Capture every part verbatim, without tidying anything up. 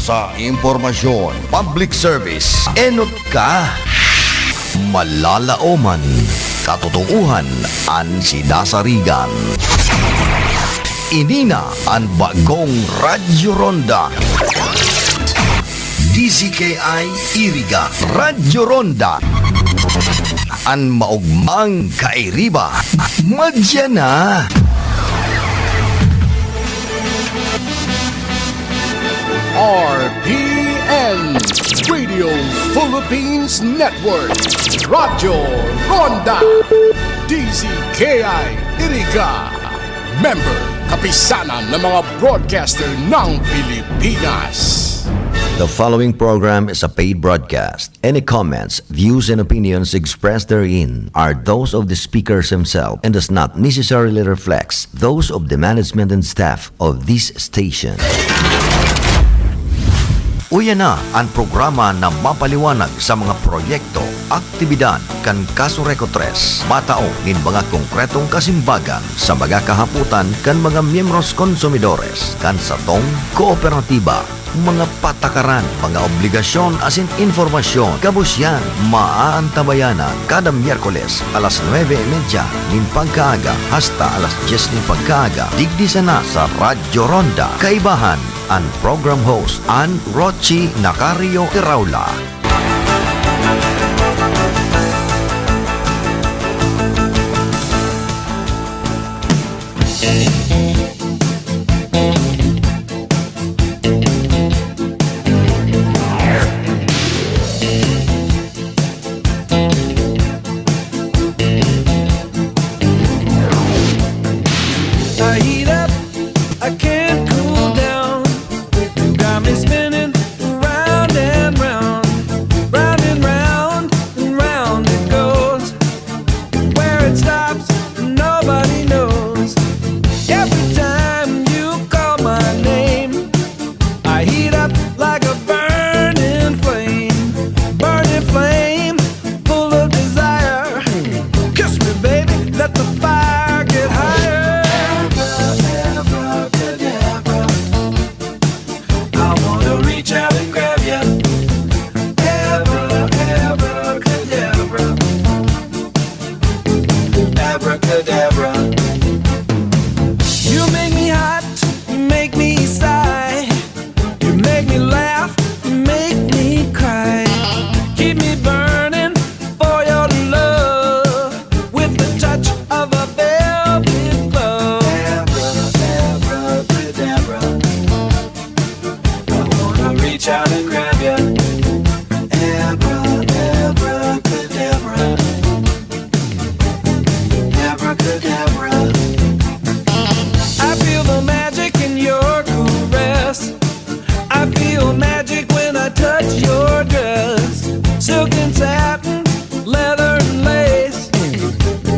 Sa impormasyon, public service, enot ka. Malalaoman, katotohanan an sinasarigan. Ini na an bagong Radyo Ronda. D Z K I Iriga, Radyo Ronda. An maugmang kairiba, madya na. R P N, Radio Philippines Network, Radyo Ronda, D Z K I Iriga. Member, Kapisanan ng mga Broadcaster ng Pilipinas. The following program is a paid broadcast. Any comments, views, and opinions expressed therein are those of the speakers himself and does not necessarily reflect those of the management and staff of this station. Uya na an programa na mapaliwanag sa mga proyekto, aktibidad kan Kaso Reco Tres, matao nin mga konkretong kasimbagan sa mga kahapotan kan mga miyembros konsumidores kan satong kooperatiba. Mga patakaran, mga obligasyon asin impormasyon, gabos yan maaantabayanan kada Miyerkules alas nuebe y media nin pagkaaga hasta alas dyes nin pagkaaga, digdi sana sa Radyo Ronda. Kaibahan, an program host, an Rochi Nacario Iraula. I heat up, I can't cool down. You got me spinning round and round, round and round and round it goes. Where it stops, nobody knows. Every time you call my name, I heat up like a burning flame, burning flame, full of desire. Kiss me, baby, let the fire get higher. Abracadabra, I wanna reach out and grab ya. Abra, abracadabra. Abracadabra. You make me hot, you make me sigh. You make me laugh, you make me cry. Keep me burning for your love with the touch of a velvet glove. Abra, abracadabra. I wanna reach out and grab ya. Abra, abracadabra. Abracadabra. I feel the magic in your caress. I feel magic when I touch your dress. Silk and satin, leather and lace.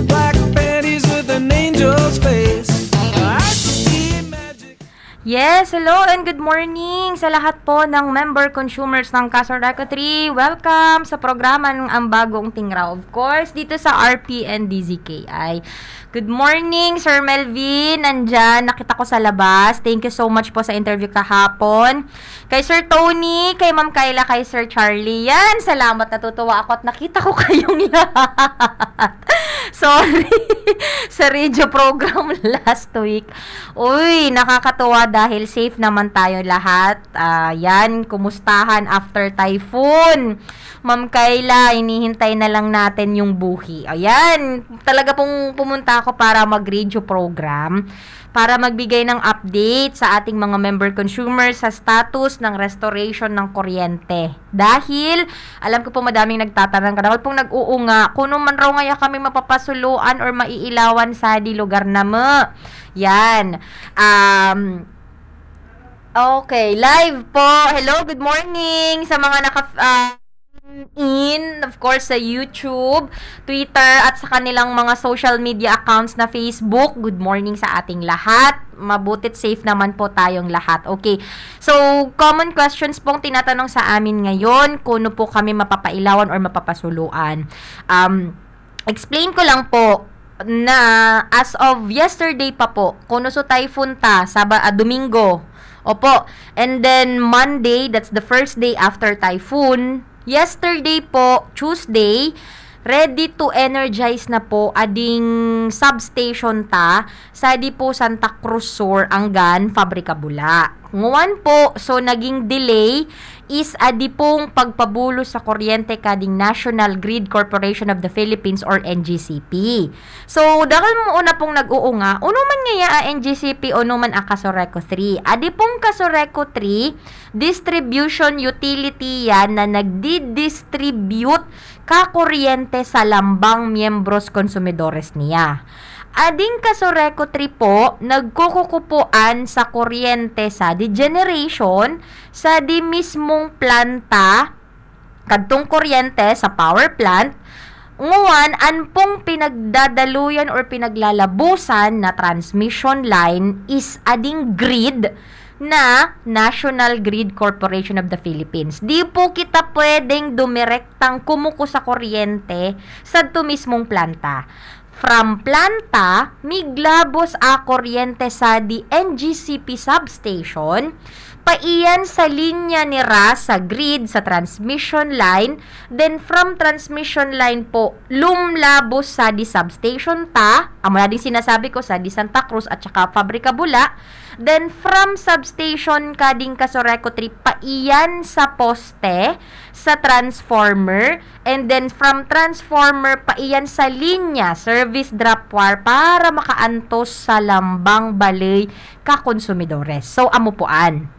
Black panties with an angel's face. I see magic. Yes, hello and good morning sa lahat po ng member consumers ng Kaso Reco Three. Welcome sa programa ng Ang Bagong Tingra. Of course, dito sa R P N D Z K I. Good morning, Sir Melvin. Nandyan, nakita ko sa labas. Thank you so much po sa interview kahapon. Kay Sir Tony, kay Ma'am Kayla, kay Sir Charlie. Yan, salamat. Natutuwa ako at nakita ko kayong lahat. Sorry. Sa radio program last week. Uy, nakakatuwa dahil safe naman tayo lahat. Ah, yan, kumustahan after typhoon. Ma'am Kayla, hinihintay na lang natin yung buhi. Ayan, talaga pong pumunta ako para mag-radio program, para magbigay ng update sa ating mga member consumers sa status ng restoration ng kuryente. Dahil, alam ko po madaming nagtatanong, kadakul pong nag-uunga, kuno man raw ngaya kami mapapasuluan or maiilawan sa di lugar na mo. Yan. Um, okay, live po. Hello, good morning sa mga naka, ah, in, of course, sa YouTube, Twitter, at sa kanilang mga social media accounts na Facebook. Good morning sa ating lahat. Mabuti't safe naman po tayong lahat. Okay. So, common questions pong tinatanong sa amin ngayon, kuno po kami mapapailawan or mapapasuluan. Um, explain ko lang po na as of yesterday pa po, kuno so typhoon ta, Saba-, ah, Domingo, Opo. And then Monday, that's the first day after typhoon. Yesterday po, Tuesday, ready to energize na po ading substation ta sa di po Santa Cruz Sur anggan Fabrica Bula. Nguan po, so naging delay is adi pong pagpabulos sa kuryente kading National Grid Corporation of the Philippines or N G C P. So, dakul mo una pong nag-uunga, uno man ngaya a N G C P, uno man a Casureco three. Adi pong Casureco three, distribution utility yan na nagdi-distribute ka kuryente sa lambang miyembros konsumidores niya. Ading Casureco three po, nagkukukupuan sa kuryente sa di generation, sa di mismong planta, kadtong kuryente sa power plant, nguan, an pong pinagdadaluyan or pinaglalabusan na transmission line is ading grid na National Grid Corporation of the Philippines. Di po kita pwedeng dumirektang kumuko sa kuryente sadto mismong planta. From planta, miglabos a kuryente sa di N G C P substation, paiyan sa linya nira sa grid sa transmission line, then from transmission line po, lumlabos sa di substation ta, amo na ding sinasabi ko, sa di Santa Cruz at saka Fabrica Bula, then from substation kading Casureco three, paiyan sa poste, sa transformer, and then from transformer, paiyan sa linya, service drop wire, para makaantos sa lambang balay ka konsumidores. So, amo po an.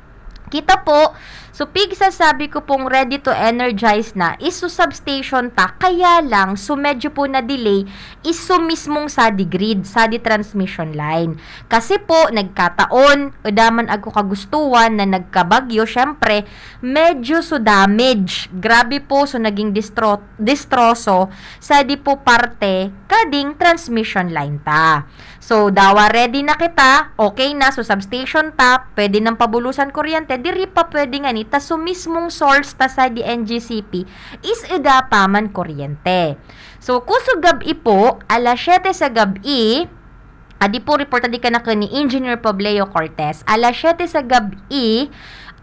Kita po, so pigsasabi ko pong ready to energize na, iso substation ta, kaya lang, so medyo po na-delay, iso mismong sa di grid, sa di transmission line. Kasi po, nagkataon, o daman ako kagustuhan na nagkabagyo, syempre, medyo so damage. Grabe po, so naging distro-, destroso sa di po parte kading transmission line ta. So, dawa ready na kita, okay na, so substation ta, pwede nang pabulusan kuryente, diri pa pwede ngani ta, so mismong source ta sa di N G C P is ida pa man kuryente. So, kusog gab-i po, alas siyete sa gab-i, adi po, report adi ka na kan ni Engineer Pobleo Cortez, alas siyete sa gab-i,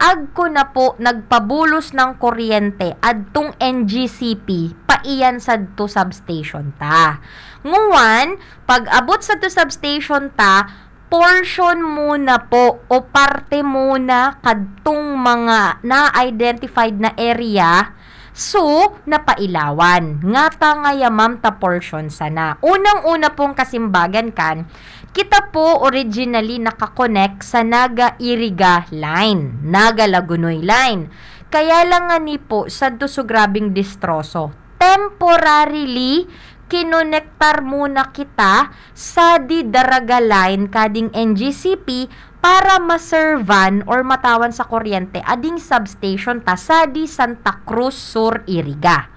agko na po nagpabulos ng kuryente adtong N G C P, paiyan sadto substation ta. Nguan, pag-abot sadto substation ta, portion muna po o parte muna kadtong mga na-identified na area, so, napailawan. Ngata ngaya, ma'am, ta portion sana. Unang-una pong kasimbagan kan, kita po originally nakakonect sa Naga-Iriga line, Naga-Lagonoy line. Kaya lang ngani po, sadto so grabing destroso. Temporarily, kinonektar muna kita sa di Daraga line kading N G C P para maservan or matawan sa kuryente ading substation ta sa di Santa Cruz Sur, Iriga.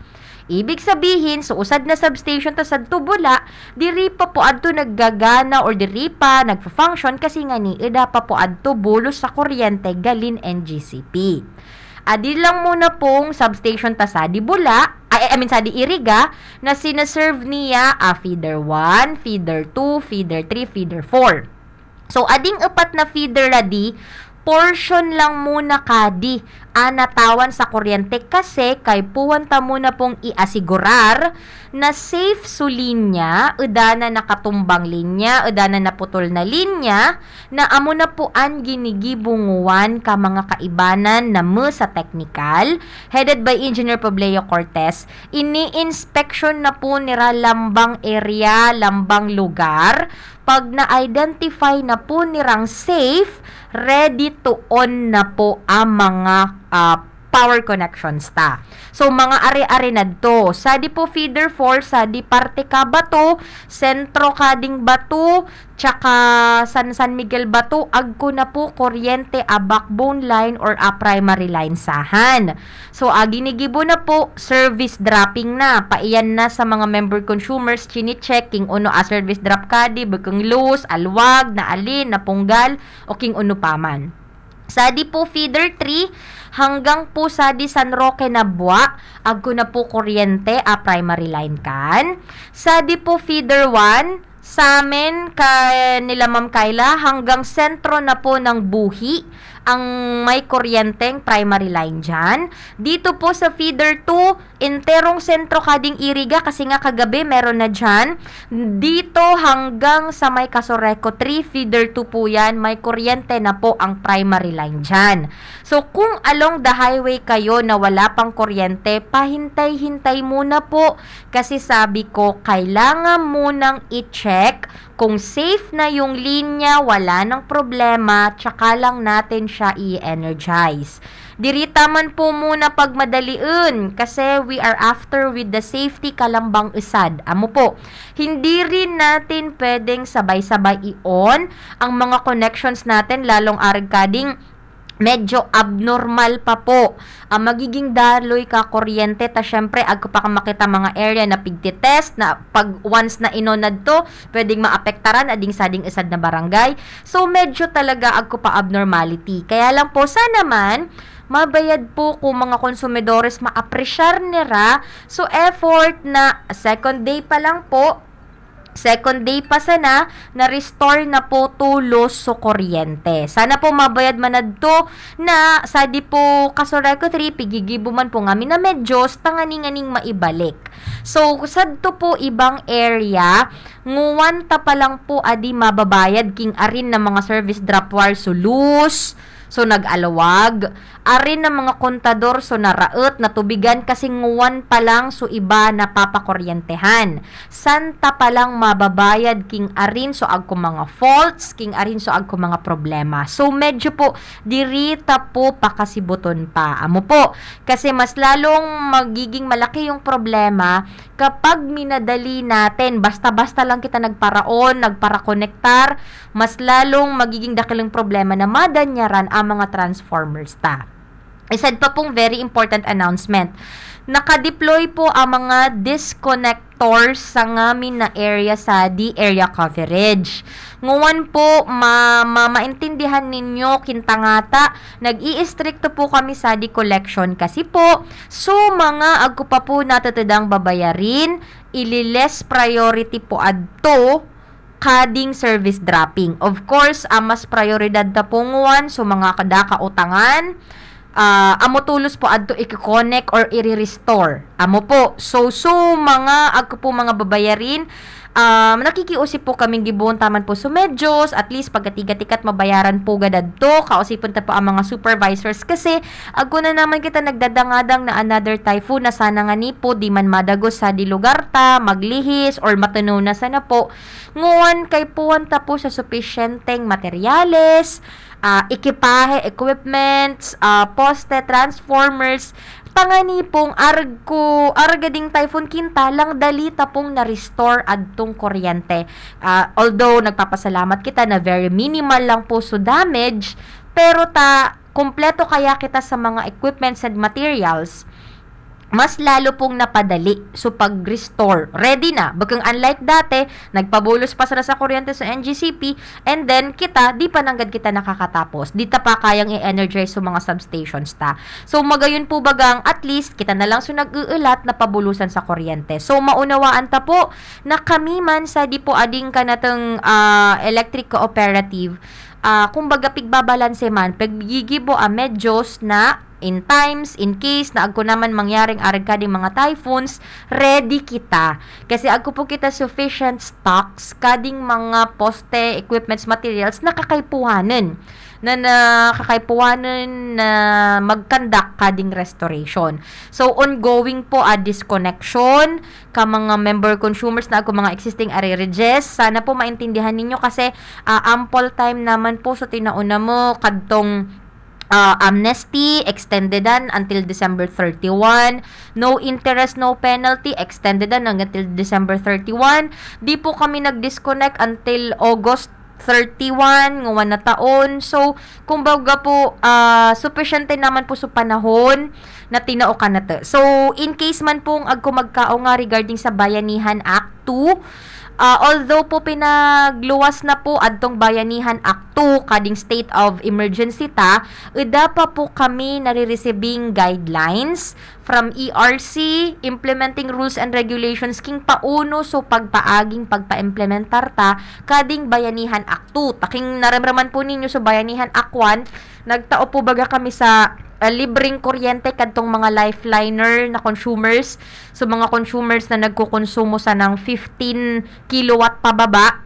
Ibig sabihin, so usad na substation ta sadto Bula, diri pa po adto naggagana or diri pa nagfa-function kasi ngani ida pa po adto bulos sa kuryente galin N G C P. Adi lang muna pong substation ta sa di Bula, ay, I mean, sa di Iriga, na sinaserve niya a feeder one, feeder two, feeder three, feeder four. So, ading upat na feeder na di, portion lang muna kadi an natawan sa kuryente kasi kaipuhan ta muna pong iasigurar na safe so linya, ida na nakatumbang linya, ida na naputol na linya, na amo na po an ginigibo nguan ka mga kaibanan na me sa teknikal, headed by Engineer Pobleo Cortez. Ini-inspection na po nira lambang area, lambang lugar. Pag na-identify na po nirang safe, ready to on na po ang mga, ah, power connections ta. So, mga ari-ari na to. Sa di po feeder four, sa di parte ka Bato, sentro kading Bato, tsaka San, San Miguel Bato, agko na po kuryente a backbone line or a primary line sahan. So, ah, ginigibo na po, service dropping na. Paiyan na sa mga member consumers, chini-check king uno a service drop kadi, bukong loose, alwag, naalin, napunggal, o king uno pa man. Sa di po feeder three, hanggang po sa di San Roque na Bua, agko na po kuryente a primary line kan. Sa di po feeder one, sa amin, ka nila Ma'am Kyla, hanggang sentro na po ng Buhi, ang may kuryenteng primary line diyan. Dito po sa feeder two, enterong sentro kading iriga kasi nga kagabi meron na diyan. Dito hanggang sa may Casureco three, feeder two po yan, may kuryente na po ang primary line diyan. So, kung along the highway kayo na wala pang kuryente, pahintay-hintay muna po. Kasi sabi ko, kailangan munang i-check kung safe na yung linya, wala nang problema, tsaka lang natin siya i-energize. Dirita man po muna pagmadalion kasi we are after with the safety kalambang usad. Amo po, hindi rin natin pwedeng sabay-sabay i-on ang mga connections natin, lalong arag kading medyo abnormal pa po ang magiging daloy ka kuryente. Ta syempre, agko pa ka makita mga area na pigtitest na pag once na inonad to, pwedeng maapektaran ading sading isad na barangay. So, medyo talaga agko pa abnormality. Kaya lang po, sana man, mabayad po kung mga konsumidores maapresyar nira. So, effort na second day pa lang po, second day pa sana, na-restore na po tulos so kuryente. Sana po mabayad man adto na sadi po Casureco three, pigigibo man po ngamin na medyos tanganing nganing maibalik. So, sadto po ibang area, nguwan ta pa lang po adi mababayad king arin na mga service drop wire, so loose, so nag-alawag. Arin na mga kontador, so naraot, natubigan kasi nguwan pa lang, so iba napapakuryentehan. Santa pa lang mababayad king arin, so agko mga faults, king arin, so agko mga problema. So medyo po, dirita po pakasibuton pa. Amo po, kasi mas lalong magiging malaki yung problema kapag minadali natin. Basta-basta lang kita nagparaon, nagparakonektar, mas lalong magiging dakilang problema na madanyaran ang mga transformers ta. Isad pa pong very important announcement. Naka-deploy po ang mga disconnectors sa ngamin na area sa D-area coverage. Nguwan po, ma-, ma-, maintindihan ninyo, kintangata, nag-iistrikto po kami sa decollection kasi po, so mga agko pa po natatadang babayarin, ili-less priority po adto kading service dropping. Of course, ang mas prioridad ta po nguwan, so mga kada kautangan, ah, amo tulos po adto i-connect or i-restore. Amo po. So, so mga agko po mga babayarin, um, nakikiusip po kaming gibohon taman po so medyos, at least pagkatiga-tikat mabayaran po gad adto. Kausipon ta po ang mga supervisors kasi agko na naman kita nagdadangadang na another typhoon na sana ngani po di man madagos sa di lugar ta, maglihis or matunaw na sana po. Nguwan, kaipuhan ta po sa supisyenteng materyales, ah, ekipahe, equipments, ah, poste, transformers, tangani pong arag ko, arag ding typhoon kinta lang dali ta pong na-restore adtong kuryente. Ah, although nagpapasalamat kita na very minimal lang po so damage, pero ta kompleto kaya kita sa mga equipments and materials, mas lalo pong napadali so pag-restore. Ready na. Bakang unlike dati, nagpabulos pa sila sa kuryente sa N G C P, and then kita, di pa nanggad kita nakakatapos. Di ta pa kayang i-energize so mga substations ta. So, magayon po bagang at least kita na lang so nag-uulat na pabulusan sa kuryente. So, maunawaan ta po na kami man sa di po ading kanatong, ah, electric cooperative, ah, kumbaga, pigbabalanse man, paggigibo ang medyos na in times, in case na agko naman mangyaring arag kading mga typhoons, ready kita. Kasi agko po kita sufficient stocks kading mga poste, equipments, materials na kakaipuhanan. Na, na kakaipuhanan na mag-conduct kading restoration. So, ongoing po a disconnection ka mga member consumers na agko mga existing arrearages. Sana po maintindihan ninyo kasi, ah, ample time naman po. So, tinaon na mo kadtong, ah, amnesty, extended dan until December thirty-one. No interest, no penalty, extended dan hanggang till December thirty-one. Di po kami nag-disconnect until August thirty-one, nguwan na taon. So, kumbaga po, ah, supisyente naman po sa panahon na tinao ka na to. So, in case man pong agko magkaonga regarding sa Bayanihan Act two, Ah, although po pinagluwas na po adtong Bayanihan Act two kading state of emergency ta, ida pa po kami nare-receiving guidelines from E R C, implementing rules and regulations king pauno so pagpaaging pagpaimplementar ta kading Bayanihan Act two. Taking naramraman po ninyo so Bayanihan Act one, nagtao po baga kami sa, ah, libreng kuryente kadtong mga lifeliner na consumers. So, mga consumers na nagkokonsumo sa ng fifteen kilowatt pababa,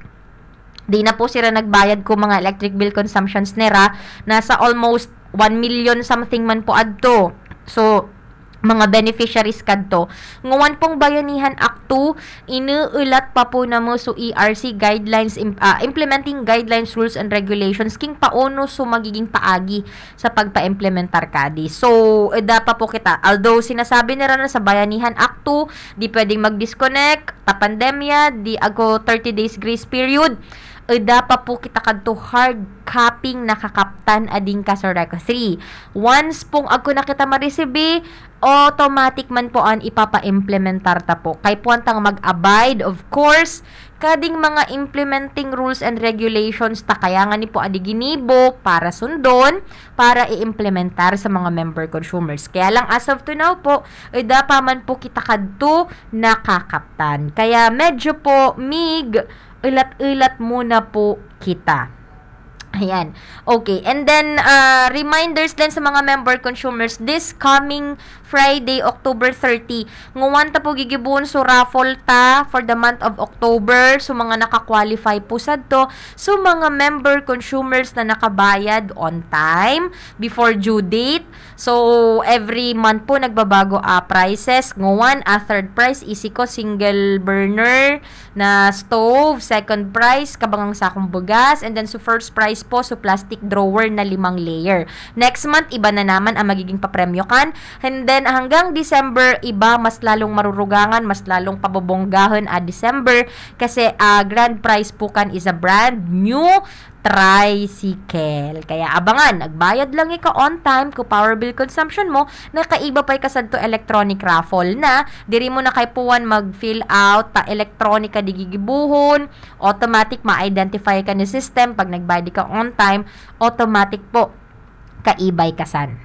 di na po sira nagbayad kung mga electric bill consumptions nira. Nasa almost one million something man po adto. So, mga beneficiaries kadto. Nguwan pong Bayanihan Act two, inuulat pa po namo so E R C guidelines, im-, ah, implementing guidelines, rules and regulations, king pauno so magiging paagi sa pagpaimplementar kadi. So, ida pa po kita. Although sinasabi nira na sa Bayanihan Act two, di pwedeng mag-disconnect, ta pandemya, di ago thirty days grace period, ida pa po kita kadto hard copying nakakaptan ading Casureco three. Once pong agko na kita maresibi, automatic man po an ipapaimplementar ta po. Kay puwantang mag-abide, of course, kading mga implementing rules and regulations ta kaya ngani po adi ginibo para sundon, para i-implementar sa mga member consumers. Kaya lang as of to now po, ida pa man po kita kadto nakakaptan. Kaya medyo po, mig, ulat-ulat muna po kita. Ayan. Okay. And then, ah, reminders din sa mga member consumers, this coming Friday, October thirty, nguwan ta po gigibohon so raffle ta for the month of October. So, mga naka-qualify po sadto. So, mga member consumers na nakabayad on time, before due date. So, every month po nagbabago, ah, prices. Nguwan, ah, third prize, Isico single burner na stove. Second prize, kabangang sakong bugas. And then, so first prize po, so plastic drawer na limang layer. Next month, iba na naman ang magiging papremyo kan. And then, hanggang December, iba, mas lalong marurugangan, mas lalong pabobongsahon, ah, December. Kasi, ah, grand prize po kan is a brand new tricycle. Kaya abangan, nagbayad lang ika on time, kung power bill consumption mo, nakaiba pa ika sadto electronic raffle na, diri mo na kaipuhan mag-fill out, ta electronic ka di gigibohon, automatic ma-identify ka ni system, pag nagbayad ka on time, automatic po, kaibay ka san.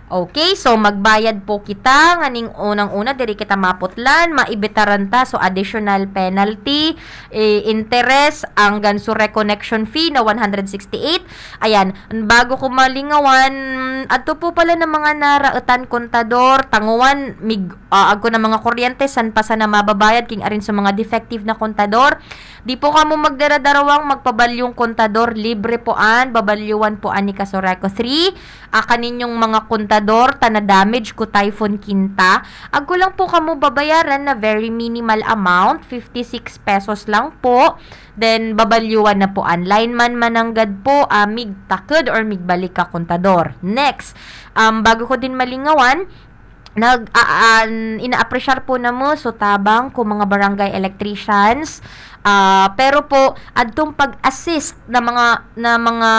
Okay, so magbayad po kita, nganing unang-una, diri kita maputlan, maibitaran ta, so additional penalty, eh, interest, anggan so reconnection fee na one hundred sixty-eight. Ayan, bago ko malingawan, adto po pala na mga naraotan kontador, tanguan, mig-, ah, agko na mga kuryente, san pa sana mababayad, king arin sa mga defective na kontador. Di po kamo magdaradarawang magpabalyong kontador, libre po an, babalyuan po an ni Casureco three. Ah, kaninyong mga kontador ta na-damage ko Typhoon Kinta, agko lang po kamo babayaran na very minimal amount, fifty-six pesos lang po. Then, babalyuan na po an lineman mananggad po, ah, migtakod or migbalik ka kontador. Next, um, bago ko din malingawan, nag, ah, ah, ina-appreciate po namo so tabang ko mga barangay electricians. Ah, pero po, adtong pag-assist na mga, na mga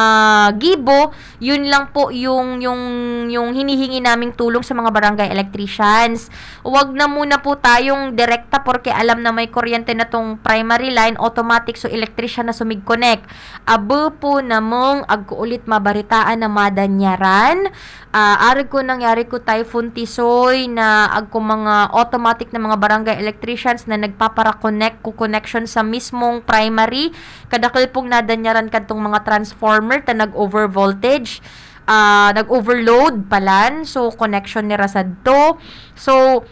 gibo, yun lang po yung, yung, yung hinihingi naming tulong sa mga barangay electricians. Wag na muna po tayong direkta, porke alam na may kuryente na tong primary line, automatic so electrician na sumig-connect. Abo po namong agko ulit mabaritaan na madanyaran. Ah, arog ko nangyari ko Typhoon Tisoy na agko mga automatic na mga barangay electricians na nagpapara-connect ko connection sa mismong primary. Kadakul pong nadanyaran kadtong mga transformer ta nag-over voltage, ah, nag-overload palan. So, connection nira sadto. So,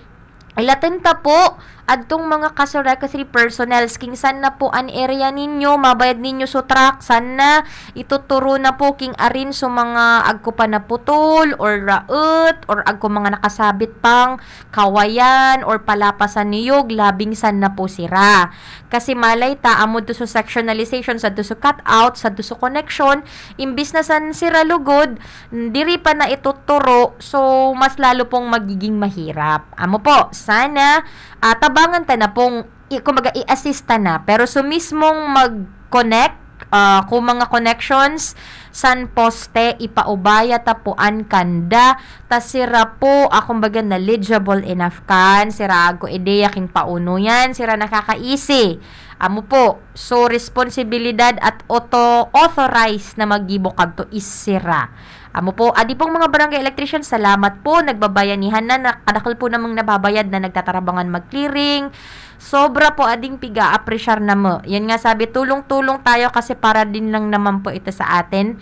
ilaten ta po, adtong mga Casureco three personnels, king san na po an area ninyo, mabayad ninyo so truck, san na, ituturo na po king arin so mga agko pa naputol, or raot, or agko mga nakasabit pang kawayan, or palapasan niyog, labing san na po sira. Kasi malay ta, amo to so sectionalization, sadto so cut out, sadto so connection, imbis na san sira lugod, diri pa na ituturo, so mas lalo pong magiging mahirap. Amo po, sana, ah, tabangan ta na pong, i-, kumbaga, i-assist ta na. Pero so mismong mag-connect, ah, kung mga connections, san poste, ipaubaya ta po an kanda, ta sira po, ah, kumbaga, knowledgeable enough kan, sira agko ideya king pauno yan, sira nakakaisi. Amo po, so, responsibilidad at auto-, authorized na maggibo kadto is sira. Amo po, adi pong mga barangay electrician, salamat po, nagbabayanihan na, na, kadakul po namang nababayad na nagtatarabangan mag-clearing. Sobra po ading piga-apresyar namo. Yan nga sabi, tulong-tulong tayo kasi para din lang naman po ito sa atin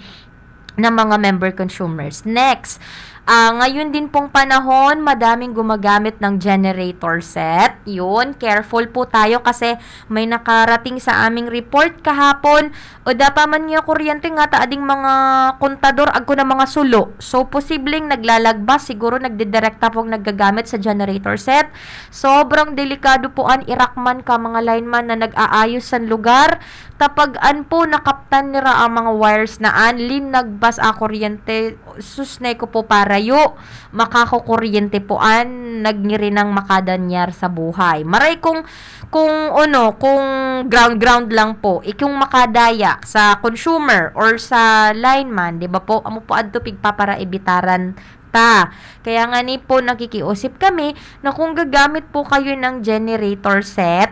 na mga member consumers. Next, ah, ngayon din pong panahon, madaming gumagamit ng generator set. Yun, careful po tayo kasi may nakarating sa aming report kahapon. O dapa man nga kuryente nga ta ading mga kontador, agko na mga sulo. So, posibleng naglalagbas, siguro nagdidirekta pong naggagamit sa generator set. Sobrang delikado po an irakman ka mga lineman na nag-aayos san lugar. Tapagan po, nakaptan nira ang mga wires na an linagbas a kuryente. Sus, naku po, parayo, makakukuryente po an nagngiri nang makadanyar sa buhay. Maray kung, kung ano, kung ground-ground lang po, ikong makadaya sa consumer or sa lineman, di ba po? Amo po adto pigpaparaibitaran ta. Kaya nga ni po, nakikiusip kami na kung gagamit po kayo ng generator set,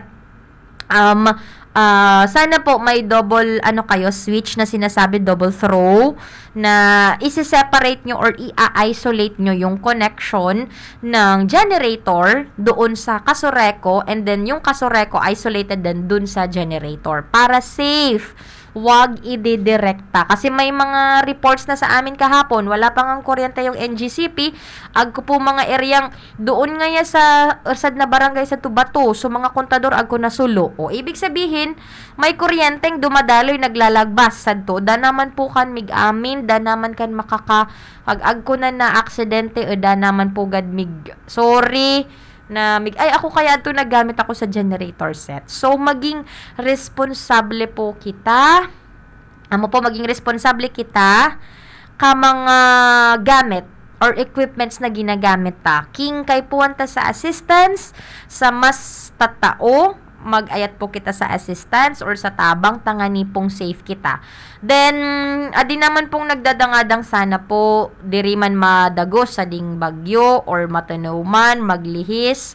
um, ah, sana po may double, ano kayo, switch na sinasabi, double throw, na isi-separate nyo or i-isolate nyo yung connection ng generator doon sa Casureco, and then yung Casureco isolated din dun sa generator para safe. Wag ididirekta. Kasi may mga reports na sa amin kahapon, wala pa ngang kuryente yung N G C P, agko po mga eryang doon ngaya sa sad na barangay sa Tubato, so mga kontador agko nasulo. O, ibig sabihin, may kuryenteng dumadaloy, naglalagbas sadto. Da naman po kan mig-amin, da naman kan makaka-, ag-, agko na na aksidente, o da naman po gad mig-, sorry, na mig-, ay, ako kaya adto naggamit ako sa generator set. So, maging responsable po kita. Amo po, maging responsable kita ka mga gamit or equipments na ginagamit ta. King kaipuhan ta sa assistance, sa mas tatao, mag-ayat po kita sa assistance or sa tabang tangani pong safe kita. Then, adi naman pong nagdadangadang sana po, diri man madagos sa ding bagyo or matunaw man, maglihis.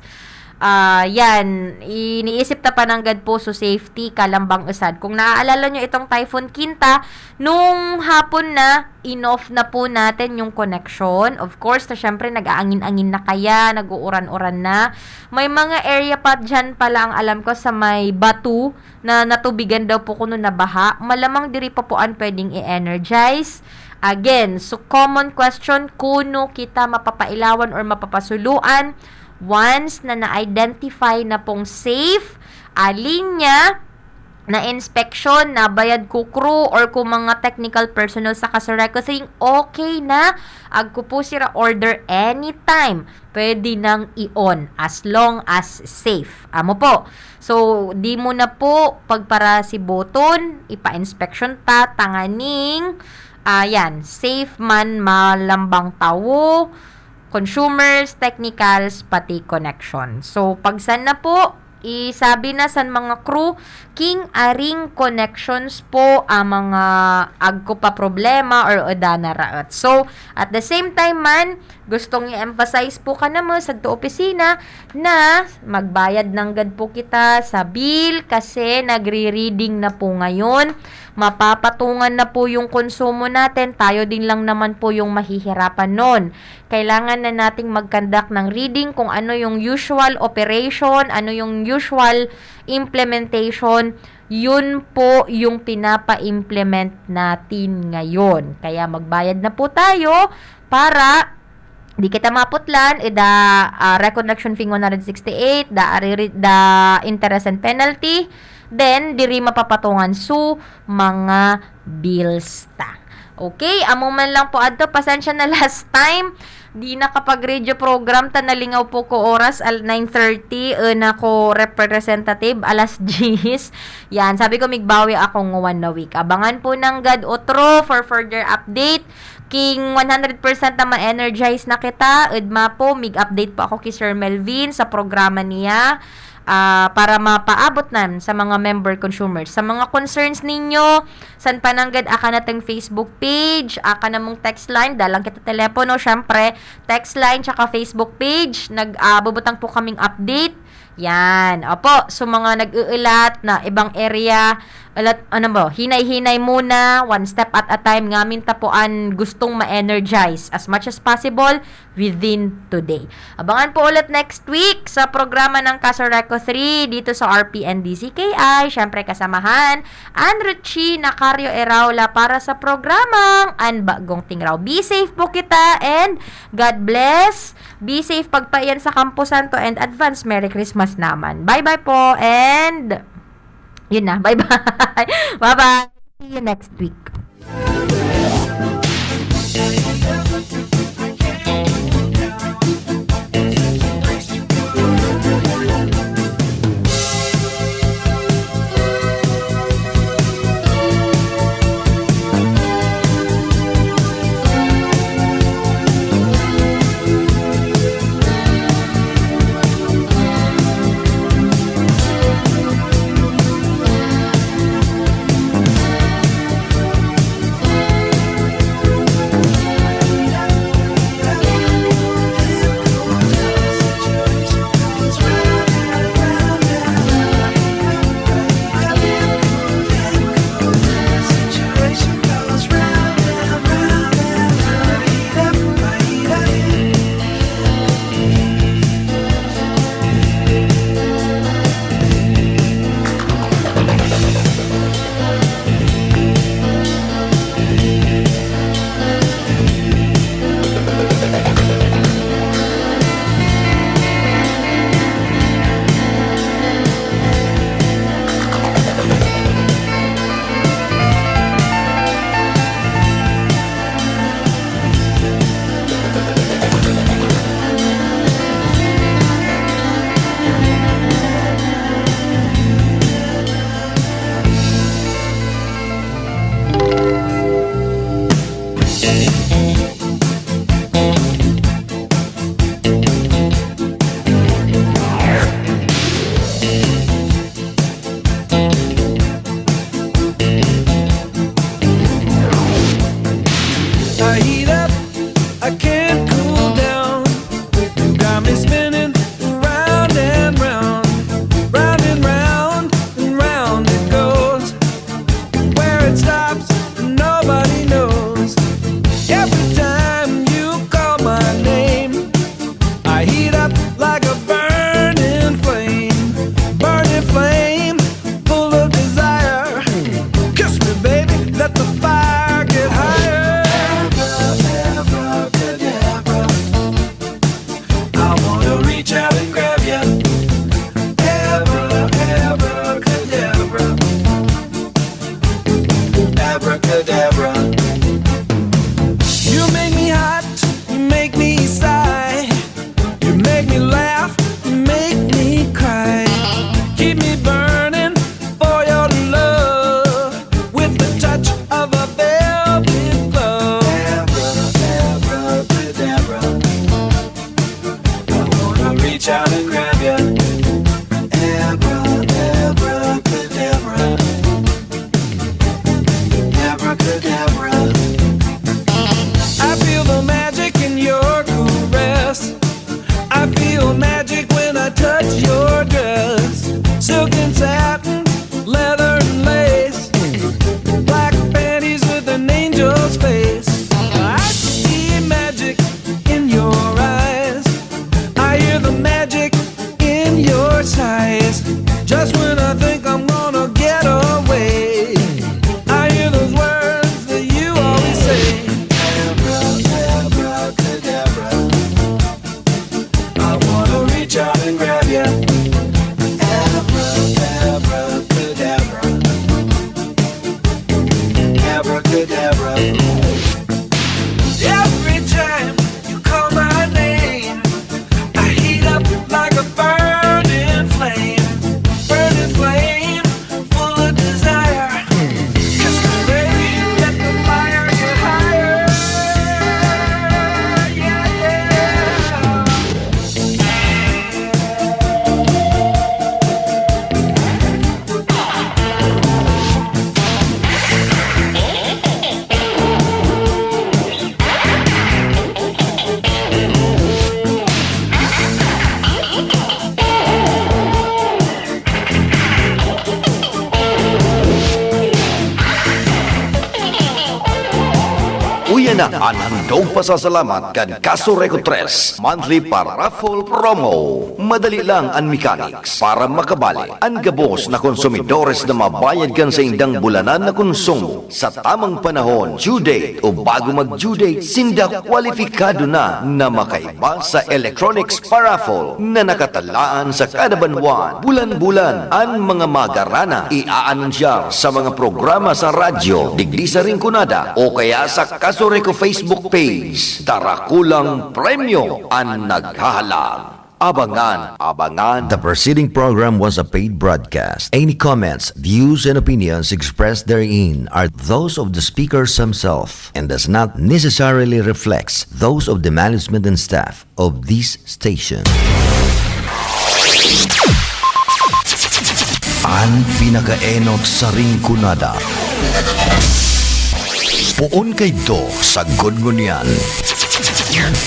Ah, yan, iniisip ta pa nanggad po, so safety, kalambang usad. Kung naaalala nyo itong Typhoon Kinta, nung hapon na, in-off na po natin yung connection. Of course, na syempre, nag-aangin-angin na kaya, nag-uuran-uran na. May mga area pa dyan pala, ang alam ko, sa may Batu, na natubigan daw po kuno na baha. Malamang diri pa po an pwedeng i-energize. Again, so common question, kuno kita mapapailawan or mapapasuluan once na na-identify na pong safe, a linya, na inspeksyon, nabayad ko crew or kung mga technical personnel sa Casureco, saying okay na, agko po sira order anytime. Pwede nang i-on as long as safe. Amo po. So, di mo na po pagparasiboton, ipa-inspeksyon ta, tanganing, ayan, safe man malambang tawo, consumers, technicals, pati connection. So, pag sana po, isabi na san mga crew, king aring connections po ang mga agko pa problema or oda na raot. So, at the same time man, gustong i-emphasize po kanamo sadto opisina na magbayad nanggad po kita sa bill kasi nagre-reading na po ngayon. Mapapatungan na po yung konsumo natin. Tayo din lang naman po yung mahihirapan nun. Kailangan na nating mag-conduct ng reading kung ano yung usual operation, ano yung usual implementation. Yun po yung pinapa-implement natin ngayon. Kaya magbayad na po tayo para di kita maputlan, eh, da, ah, reconnection fee one hundred sixty-eight, da, ariri-, da interest and penalty, then diri mapapatungan su mga bills ta. Okay, amo man lang po adto. Pasensya na last time, di nakapag-radio program ta, nalingaw po ko oras, al-, nine thirty, eh, na ko representative, alas diyes. Yan, sabi ko, migbawi akong one na week. Abangan po nanggad otro for further update. King one hundred percent na ma-energize na kita, ugma po, mig-update po ako ki Sir Melvin sa programa niya. ah, para mapaabot na sa mga member consumers. Sa mga concerns ninyo, san pa nanggad, aka natong Facebook page, aka namong text line, dalang kita telepono, syempre, text line, tsaka Facebook page, nag, ah, bubutang po kaming update. Yan. Opo, so mga nag-uulat na ibang area, ulat, ano ba, hinay-hinay muna, one step at a time, ngamin ta po an gustong ma-energize as much as possible within today. Abangan po ulit next week sa programa ng Kaso Reco three dito sa R P N D C K I. Siyempre, kasamahan, Ann Ruchi Nacario Eraula para sa programang An Bagong Tingraw. Be safe po kita and God bless. Be safe pagpaiyan sa Campo Santo and advance Merry Christmas naman. Bye-bye po and yun na. Bye-bye. Bye-bye. See you next week. Na an handog pasasalamat kan Casureco tres monthly pa-raffle promo. Madali lang an mechanics para makabali. An gabos na konsumidores na mabayad kan saindang bulanan na konsumo sa tamang panahon, due date o bago mag-due date, sinda kwalipikado na na makaiba sa electronics pa-raffle na nakatalaan sa kada banwaan. Bulan-bulan, an mga magarana iaanunsiyar sa mga programa sa radyo, digdi sa Rinconada, o kaya sa Casureco Facebook page. Darakulang premyo an naghahalang. Abangan, abangan. The preceding program was a paid broadcast. Any comments, views, and opinions expressed therein are those of the speakers himself and does not necessarily reflect those of the management and staff of this station. An pinakaenot sa Rinconada. Poon kaidto sagkod ngunyan.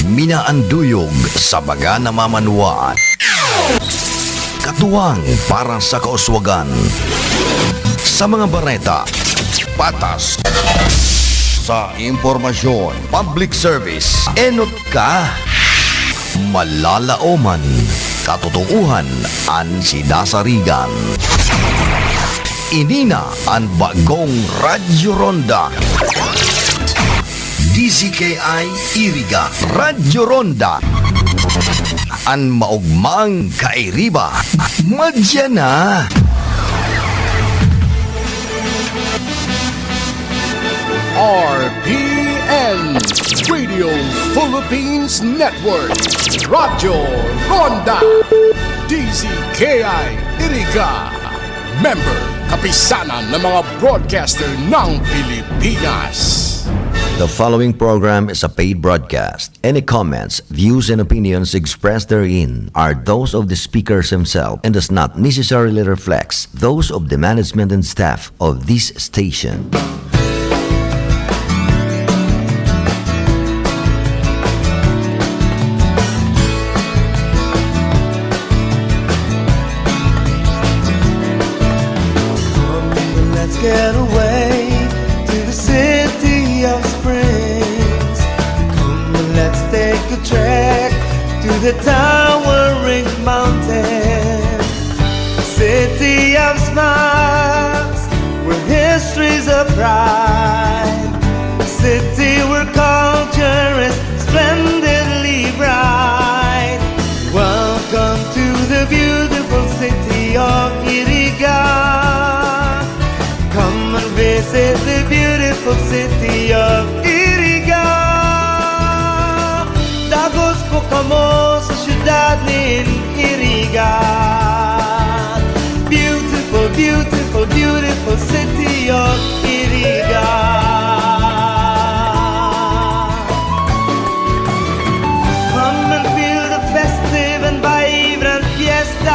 Minaanduyog sa baga na mamanwaan. Katuwang para sa kauswagan. Sa mga bareta, patas. Sa impormasyon, public service, enot ka. Malalaoman, katotoohan an sinasarigan. Ini na an bagong Radyo Ronda. D Z K I Iriga, Radyo Ronda. An maogmang kairiba, madya na. R P N, Radio Philippines Network, Radyo Ronda, D Z K I Iriga, member, Kapisanan ng mga Broadcaster ng Pilipinas. The following program is a paid broadcast. Any comments, views, and opinions expressed therein are those of the speakers himself and does not necessarily reflect those of the management and staff of this station. Come, let's get away to the city of springs. Come, let's take a trek to the towering mountain. City of smiles, where history's a pride. City where culture is splendidly bright. Welcome to the beautiful city of Iriga. Come and visit the beautiful city of Iriga. Dagos po kamo sa syudad nin Iriga. Beautiful, beautiful, beautiful city of Iriga. Come and feel the festive and vibrant fiestas.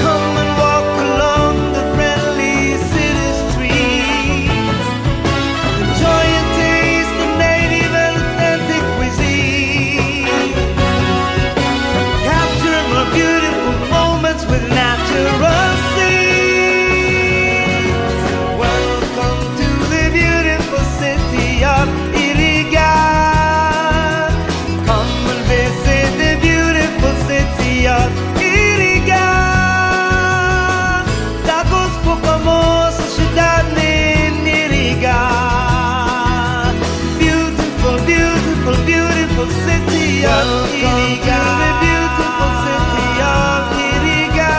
Come and walk along the friendly city streets. Enjoy a taste of native and authentic cuisine. Capture more beautiful moments with natural scenes. Welcome to the beautiful city of Iriga. Come and visit the beautiful city of Iriga. Dagos po kamo sa syudad nin Iriga. Beautiful, beautiful, beautiful city of Iriga. Welcome to the beautiful city of Iriga.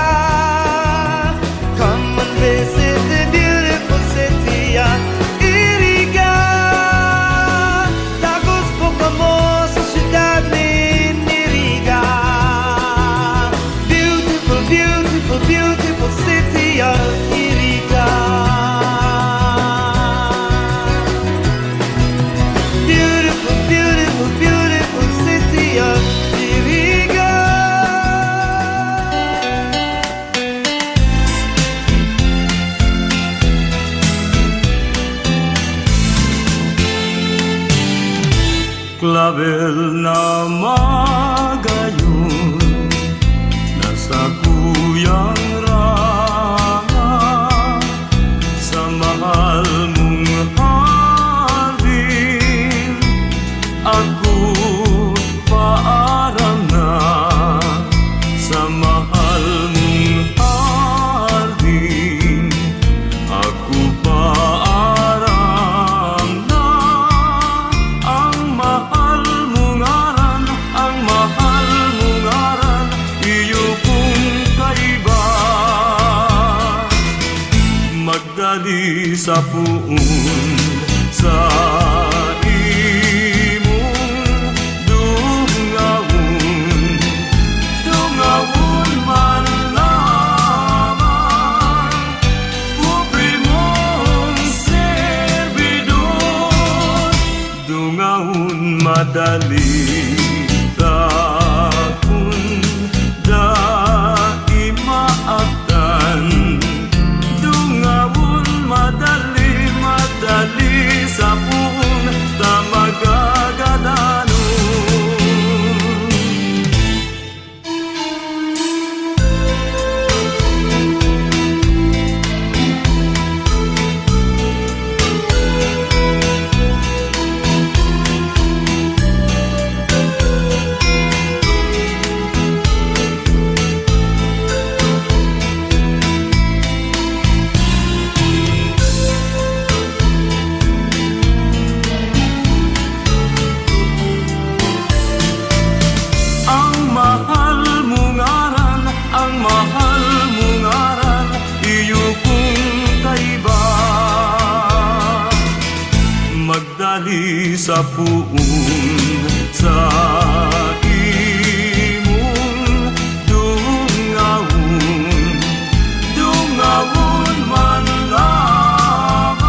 Come and visit the beautiful city of Iriga. Dagos po kamo sa syudad nin Iriga. Beautiful, beautiful, beautiful city of Iriga. Beautiful, beautiful, beautiful city of Iriga. Clavel na magayon na sakuyang ranga sa mahal mong Paaram na sa mahal mong hardin. Ako paaram na ang mahal mong ngaran, ang mahal mong ngaran, iyo kong kaiba. Magdali sa poon sa imong dungawon. Dungawon man lamang, pobre mong serbidor. Dungawon madali, dakon dai maabtan. Dungawon madali, madali sa poon ta magagadanon. Ang mahal mo ngaran, ang mahal mo ngaran, iyo kong kaiba. Magdali sa poon sa imong dungawon. Dungawon man lamang,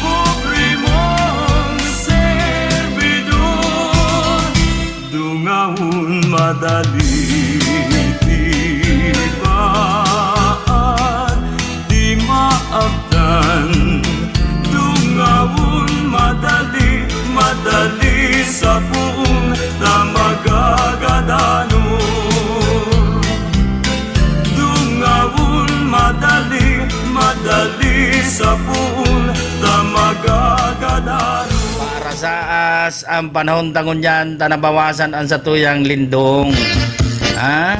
pobre mong serbidor. Dungawon madali, di baad, di maabtan. Dungawon madali, madali sa poon ta magagadanon. Dungawon madali, madali sa poon ta magagadanon. Para sa as ang panahon ta ngunyan ta nabawasan ang satuyang lindong. Ha?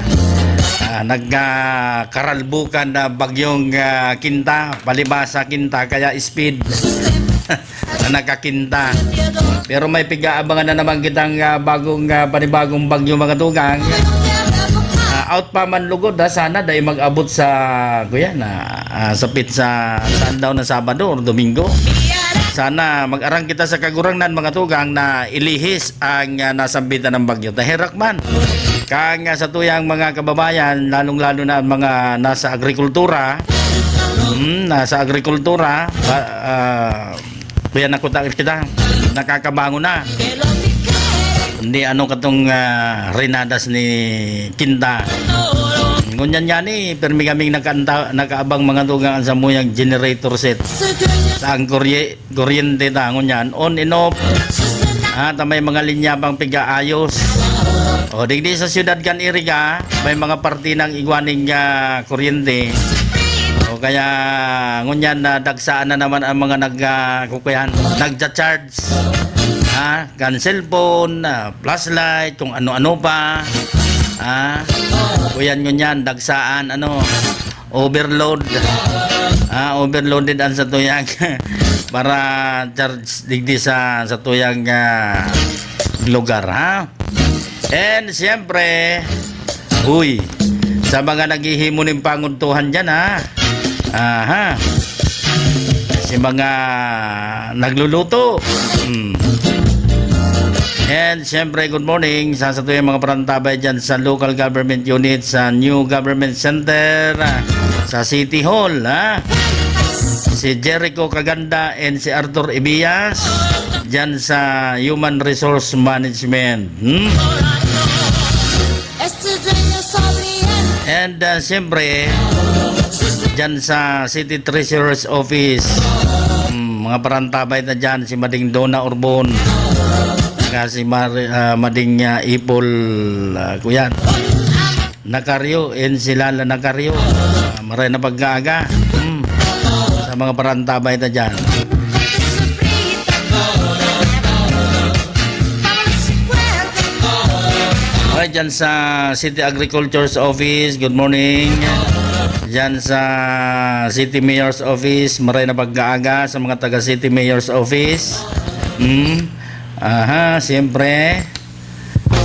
Ah, nagkakaralbukan na bagyong, ah, Kinta, palibasa Kinta, kaya speed na nagkakinta. Pero may pig-aabangan na naman kitang, ah, bagong, ah, panibagong bagyo, mga tugang. Ah, out pa man lugod, ha, sana dai mag-abot sa, kuya, na, ah, sa pit-, sa, saan daw na Sabado or Domingo. Sana mag-arang kita sa Kagurangnan, mga tugang, na ilihis ang, ah, nasambitan ng bagyo. Taherak man. Kang, ah, sa tuyang mga kababayan, lalong-lalo na ang mga nasa agrikultura, hmm, nasa agrikultura, ba-, ah, Kuya, nakuta kita, nakakabangon na. Kundi ano katong, ah, rinadas ni Kinta. Ngunyan nga ni, permi kaming nakaanta-, nakaabang, mga tugang, sa muyang generator set. Sa ang kurye-, kuryente ta, ngunyan, on and off. Ah, ta may mga linya pang pigaayos. O, digdi sa siyudad kan Iriga, may mga parte ng igwaning, ah, kuryente. O kaya, ngunyan na dagsaan na naman ang mga nag, ah, kukuyan, nagcha-charge. Ha? Kan cellphone, ah, flashlight, kung ano-ano pa. Ha? Kuyan, ngunyan, dagsaan, ano, overload. Ah, overloaded ang satuyang para charge digdi sa, satuyang, ah, lugar, ha? And siyempre, uy, sa mga naghihimo nin pangudtuhan dyan, ha? Aha. Si mga nagluluto. Hmm. And siyempre, good morning sa, satuyang mga parantabay dyan sa local government unit, sa new government center, ah, sa City Hall, ha? Si Jericho Kaganda and si Arthur Ibias dyan sa Human Resource Management. Hmm? And, ah, siyempre, dyan sa City Treasurer's Office, hmm, mga parantabay na dyan, si Mading Dona Urbon, saka si Mar-, ah, Mading, ah, Ipol, ah, kuyan. Nakaryo, and si Lala Nakaryo. Ah, maray na pagkaaga. Hmm. Sa mga parantabay ta dyan. Diyan sa City Agriculture's Office, good morning. Diyan sa City Mayor's Office, maray na pagkaaga sa mga taga City Mayor's Office. Hmm? Aha, siyempre.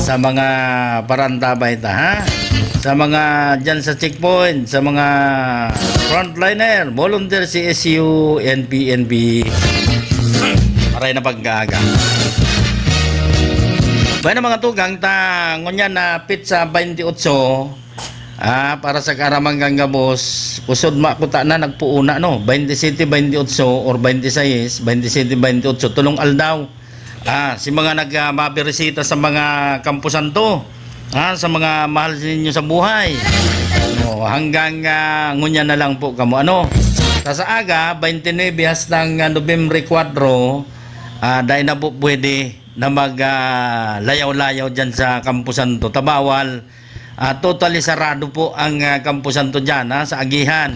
Sa mga parantabay ta, ha? Sa mga diyan sa checkpoint, sa mga frontliner, volunteer, C S U, N P N P. Maray na pagkaaga. Bueno, mga tugang, ta, ngunyan na petsa twenty-eight, ah, para sa kaaraman kan gabos, usod makuta na nagpuuna, no? Twenty-seven, twenty-eight or twenty-six, twenty-seven, twenty-eight, tulong aldaw. Ah, si mga nag, ah, mabirisita sa mga kamposanto, ah, sa mga mahal ninyo sa buhay. O, hanggang, ah, ngunyan na lang po kamo. Ano? Sa, sa aga, twenty-nine hastang, ah, Nobyembre kwatro, ah, dai na po pwede na mag, ah, layaw-layaw diyan sa kamposanto. Tabawal, ah, totally sarado po ang, ah, kamposanto diyan, ha, sa agihan.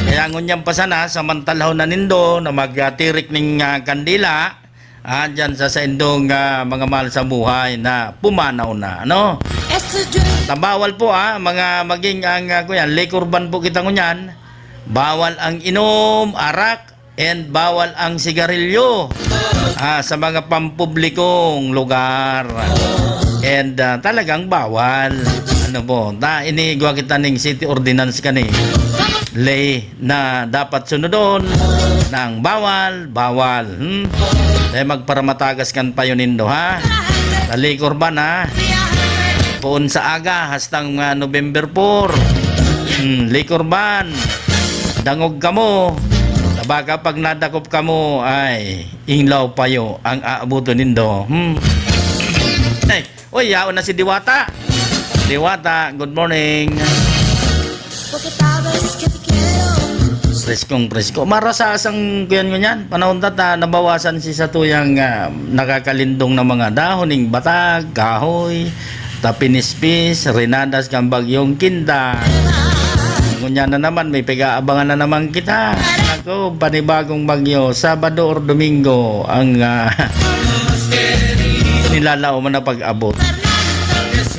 Kaya ngunyan pa sana, samantalahon na nindo na magtirik ning, ah, kandila, ah, diyan sa saindong, ah, mga mahal sa buhay na pumanaw na, ano? Tabawal po, ah, mga maging ang, ah, kuyan, liquor ban po kita ngunyan. Bawal ang inom, arak, and bawal ang sigarilyo, ah, sa mga pampublikong lugar. And, ah, talagang bawal. Ano po, ta, inigwa kita ning city ordinance kani. Ley na dapat sunodon ng bawal, bawal. Hmm? Dahil magparamatagas kan payo nindo, ha? Talikor ba na? Poon sa aga, hastang, ah, November four. Hmm, liquor ban. Dangog kamo. Baka pag nadakop kamo, ay, inglaw payo ang aabuton nindo. Hmm? Ay, oy, yaon na si Diwata. Diwata, good morning. Porque sabes que te quiero. Preskong presko. Marasa asang kuyan ngunyan. Panahon ta, ta nabawasan si satuyang, ah, nakakalindong na mga dahon ning batag, kahoy, tapinispis, rinadas kan bagyong Kinda. Ngunyan na naman, may pag-aabangan na naman kita. Ako, panibagong bagyo, Sabado or Domingo, ang, ah, nilalaom na pag-abot.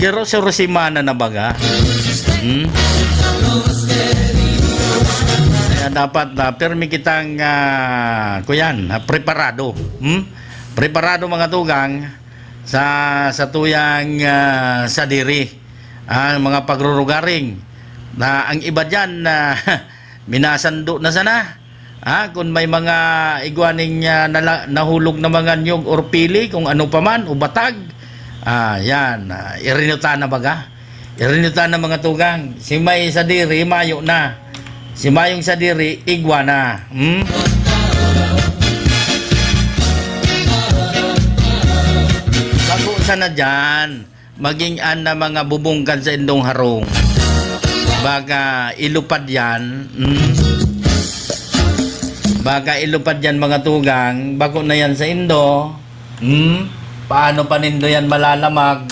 Gero, suro semana na baga. Hmm? Kaya dapat na pirmi kitang, ah, kuyan, ah, preparado. Hmm? Preparado, mga tugang, sa, sa tuyang, ah, sadiri. Ah, mga pagrurugaring. Na ang iba diyan na minasando na sana. Ah, kung may mga igwa ning, ah, nala-, nahulog na mga niyog or pili, kung ano pa man, o batag, ah, yan, ah, irinutan na baga. Irinutan na, mga tugang. Si may sadiri, mayo na. Si mayong sadiri, igwa na. Hmm? Bago sana dyan, maging an na mga bubong kan sa indong harong. Baka ilupad yan. Hmm? Baka ilupad yan, mga tugang. Bako na yan sa indo. Hmm? Paano pa nindo yan malalamag?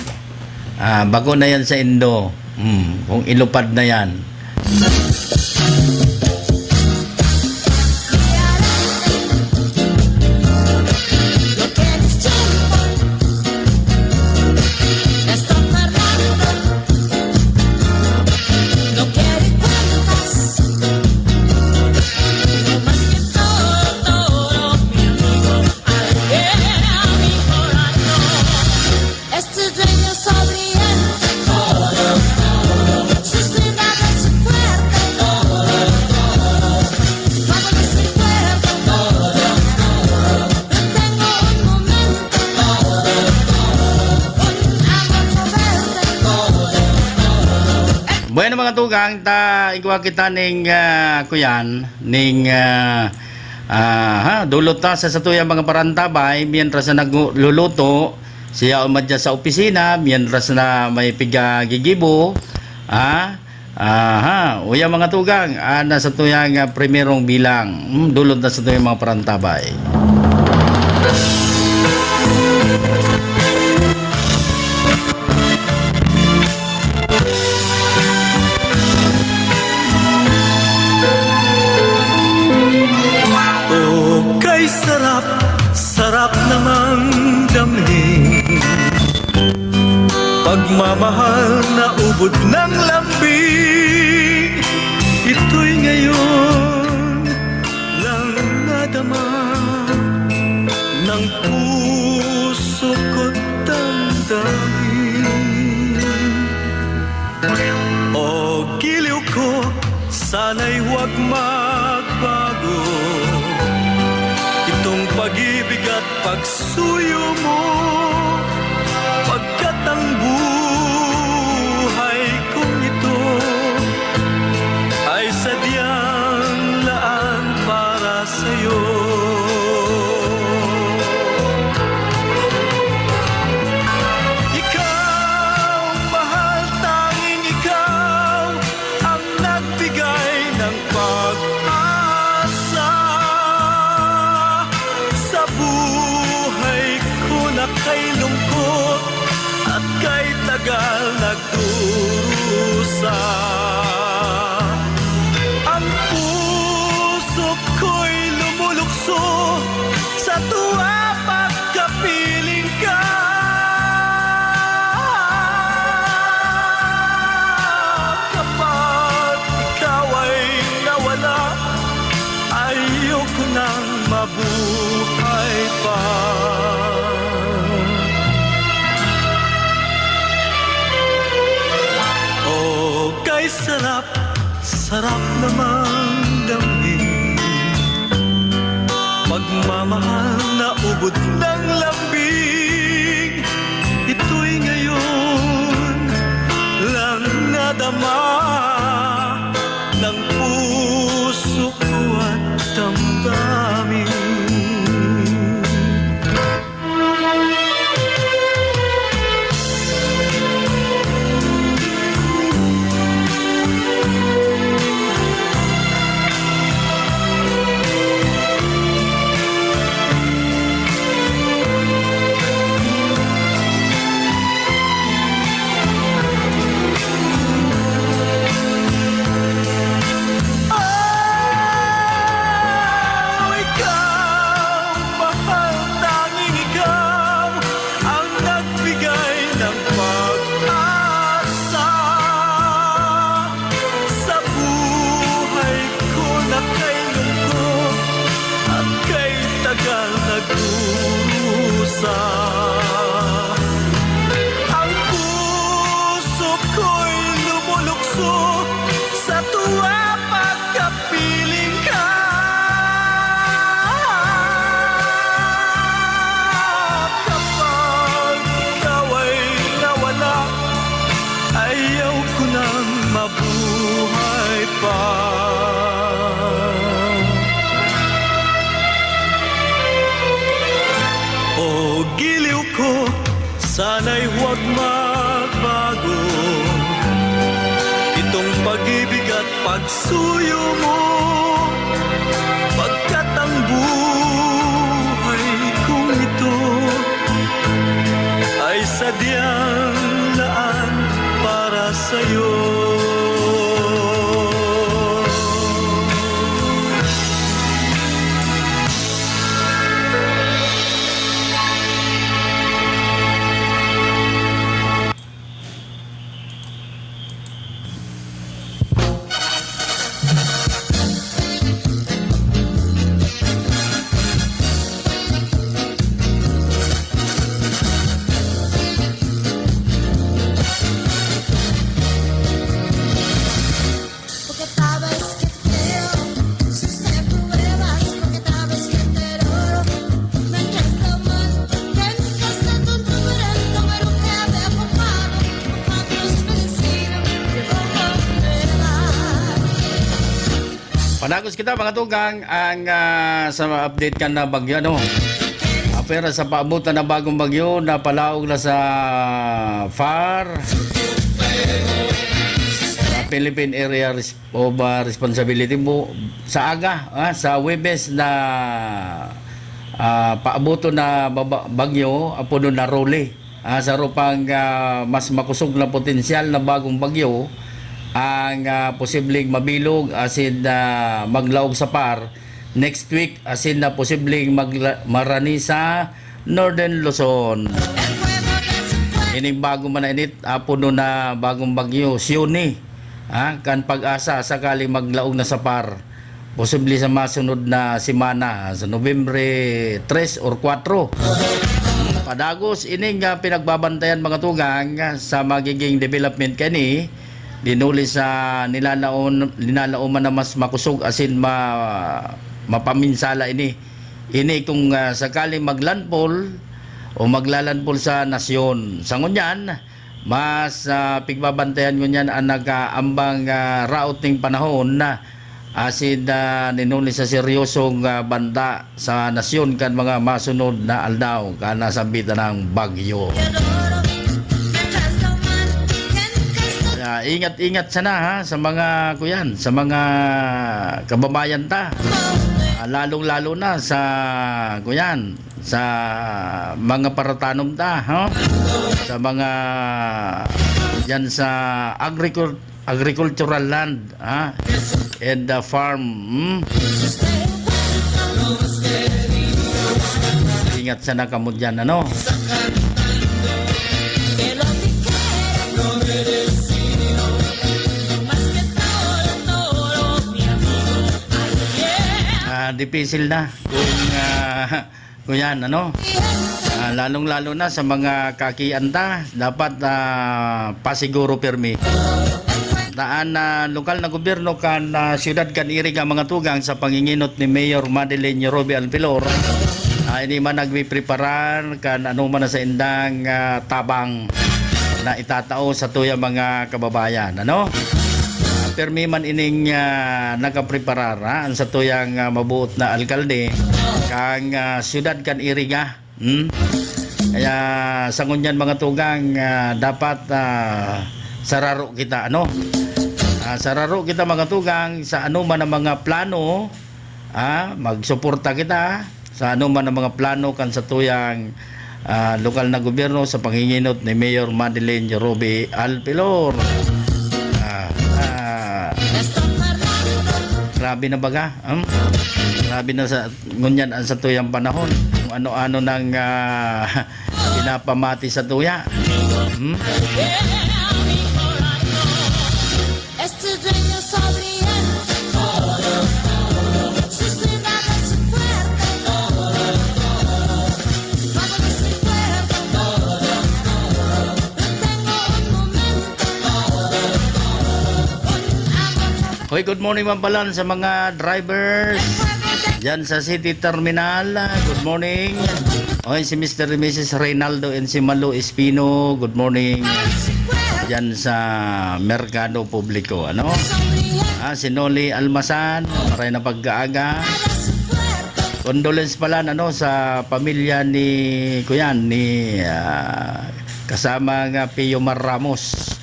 Ah, bako na yan sa indo. Hmm, kung ilupad na yan. Este sueño sobre él, sus miradas su cuerpo, bajo de su cuerpo, tengo un momento, un amor verde. Bueno, mga tugang, ta igwa kita ning, ah, kuyan, ning, ah, ah, ha, dulot ta sa satuyang mga parantabay, mientras na nagluluto, siya umadya sa opisina, mientras na may pigagigibo, ah, aha, uya, mga tugang, ah, nasa tuyang, ah, primerong bilang, hmm, dulot na sa tuyang mga parantabay. O kay sarap, sarap namang damhin. Pagmamahal na ubod ng lambing, ito'y ngayon lang nadama ng puso ko't damdamin. O giliw ko, sana'y huwag magbago itong pag-ibig at pagsuyo mo, pagkat ang buhay kong ito ay sadyang laan para sa'yo. Ikaw, mahal, tanging ikaw ang nagbigay ng pag-asa sa buhay ko na kay lungkot at kay tagal nagdurusa. Ang puso ko'y lumulukso sa tuwa pagkapiling ka. Kapag ikaw ay nawala, ayoko nang mabuhay pa. O kay sarap, sarap namang damhin, pagmamahal na ubod ng lambing. Ito'y ngayon lang nadama ng puso ko at damdamin. Oh, ikaw, mahal, tanging ikaw ang nagbigay ng pag-asa sa buhay ko na kay lungkot at kay tagal nagdurusa. Ang puso ko'y lumulukso sa tuwa pagkapiling ka. Kapag ikaw ay nawala, ayaw ko nang mabuhay pa. O giliw ko, sana'y huwag magbago itong pag-ibig at pagsuyo mo, pagkat ang buhay kong ito ay sadyang laan para sa'yo. Porque cada vez que te veo, suceden pruebas, porque cada vez que te lloro, me traes la mano, que nunca está tonto, pero no me lo quede ocupado, cuando es vencido, como prueba. Padagos kita, mga tugang, ang, ah, sa update kan na bagyo, ano? Ah, pero sa paabot na bagong bagyo, napalaog na sa far, sa Philippine Area Res-, of, ah, Responsibility mo, sa aga, ah, sa Huwebes na, ah, paaboton na baba-, bagyo, aponon na Rolly. Ah, sa rupang, ah, mas makosog na potensyal na bagong bagyo ang, ah, posibleng mabilog asin, ah, maglaog sa far next week asin na posibleng magla-, marani sa Northern Luzon. Ining bago man na init, apod na bagong bagyo, Sioni, ah, kan Pag-asa, sakaling maglaog na sa par. Posible sa masunod na semana, sa Nobyembre tres or kwatro. Padagos, ining, ah, pinagbabantayan, mga tugang, sa magiging development kani, dinuli sa nilalaon, nilalaoman na mas makusog asin ma-, mapaminsala ini. Ini kung, ah, sakaling maglandfall o maglalandfall sa nasyon. Sa ngunyan, mas, ah, pigbabantayan ngunyan an nag-aambang, ah, raot ning panahon na asin, ah, ninuli sa seryosong, ah, banta sa nasyon kan mga masunod na aldaw kan nasambitan ng bagyo. Kaya ingat-ingat sana, ha, sa mga, kuyan, sa mga kababayan ta. Ah, lalong-lalo na sa, kuyan, sa mga paratanom ta, ha? Sa mga, yan sa agricul-, agricultural land, ha? And the farm, hmm? Ingat sana kamo dyan, ano? Ah, dipisil na kung, ah, Kuyan, ano? Ah, lalong-lalo na sa mga kakian ta, dapat, ah, pasiguro pirmi. Daan na lokal na gobyerno kan, ah, siyudad kan Iriga, mga tugang, sa panginginot ni Mayor Madeline Roby Alpilor, ah, ini man nagpipreparar kan anoman na saindang, ah, tabang na itatao sa tuyang mga kababayan, ano? Ah, pirmi man ining, ah, nakapreparar, ha, an satuyang, ah, mabuot na alkalde kan, ah, siyudad kan Iriga. Hmm? Kaya sa ngunyan, mga tugang, ah, dapat, ah, sararo kita, ano? Ah, sararo kita, mga tugang, sa anoman na mga plano, ah, magsuporta kita sa anoman na mga plano kan satuyang, ah, lokal na gobyerno sa panginginot ni Mayor Madeline Roby Alpilor. Ah, ah, grabe na baga, hmm? Grabe na sa ngunyan an satuyang panahon. Kung ano-ano nang, ah, pinapamati satuya. Hmm? Este sueño sobre él. Sus miradas se fuertes. Cuando me recuerdo, tengo un momento. Hoy, good morning man pala sa mga drivers dyan sa City Terminal. Good morning. Hoy, si Mister and Missus Reynaldo and si Malo Espino, good morning. Dyan sa Merkado Publiko, ano? Ah, si Noli Almasan, maray na pagkaaga. Condolence pala, ano, sa pamilya ni, kuyan, ni, ah, kasama nga Pio Mar Ramos.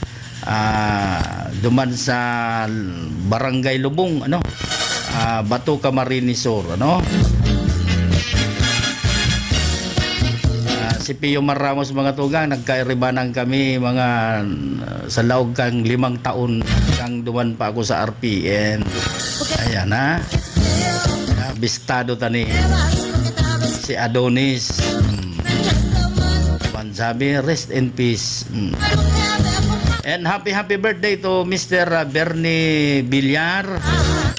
Ah, duman sa Barangay Lubong, ano? Ah, Bato, Camarines Sur, ano? Ah, si Pio Mar Ramos, mga tugang, nagkairibanan kami, mga, ah, sa laog kan limang taon, kan duman pa ako sa R P N. Ayan, ha? Ah, bistado ta ni si Adonis. Hmm. Manzabi, rest in peace. Mm. And happy, happy birthday to Mister, uh, Bernie Villar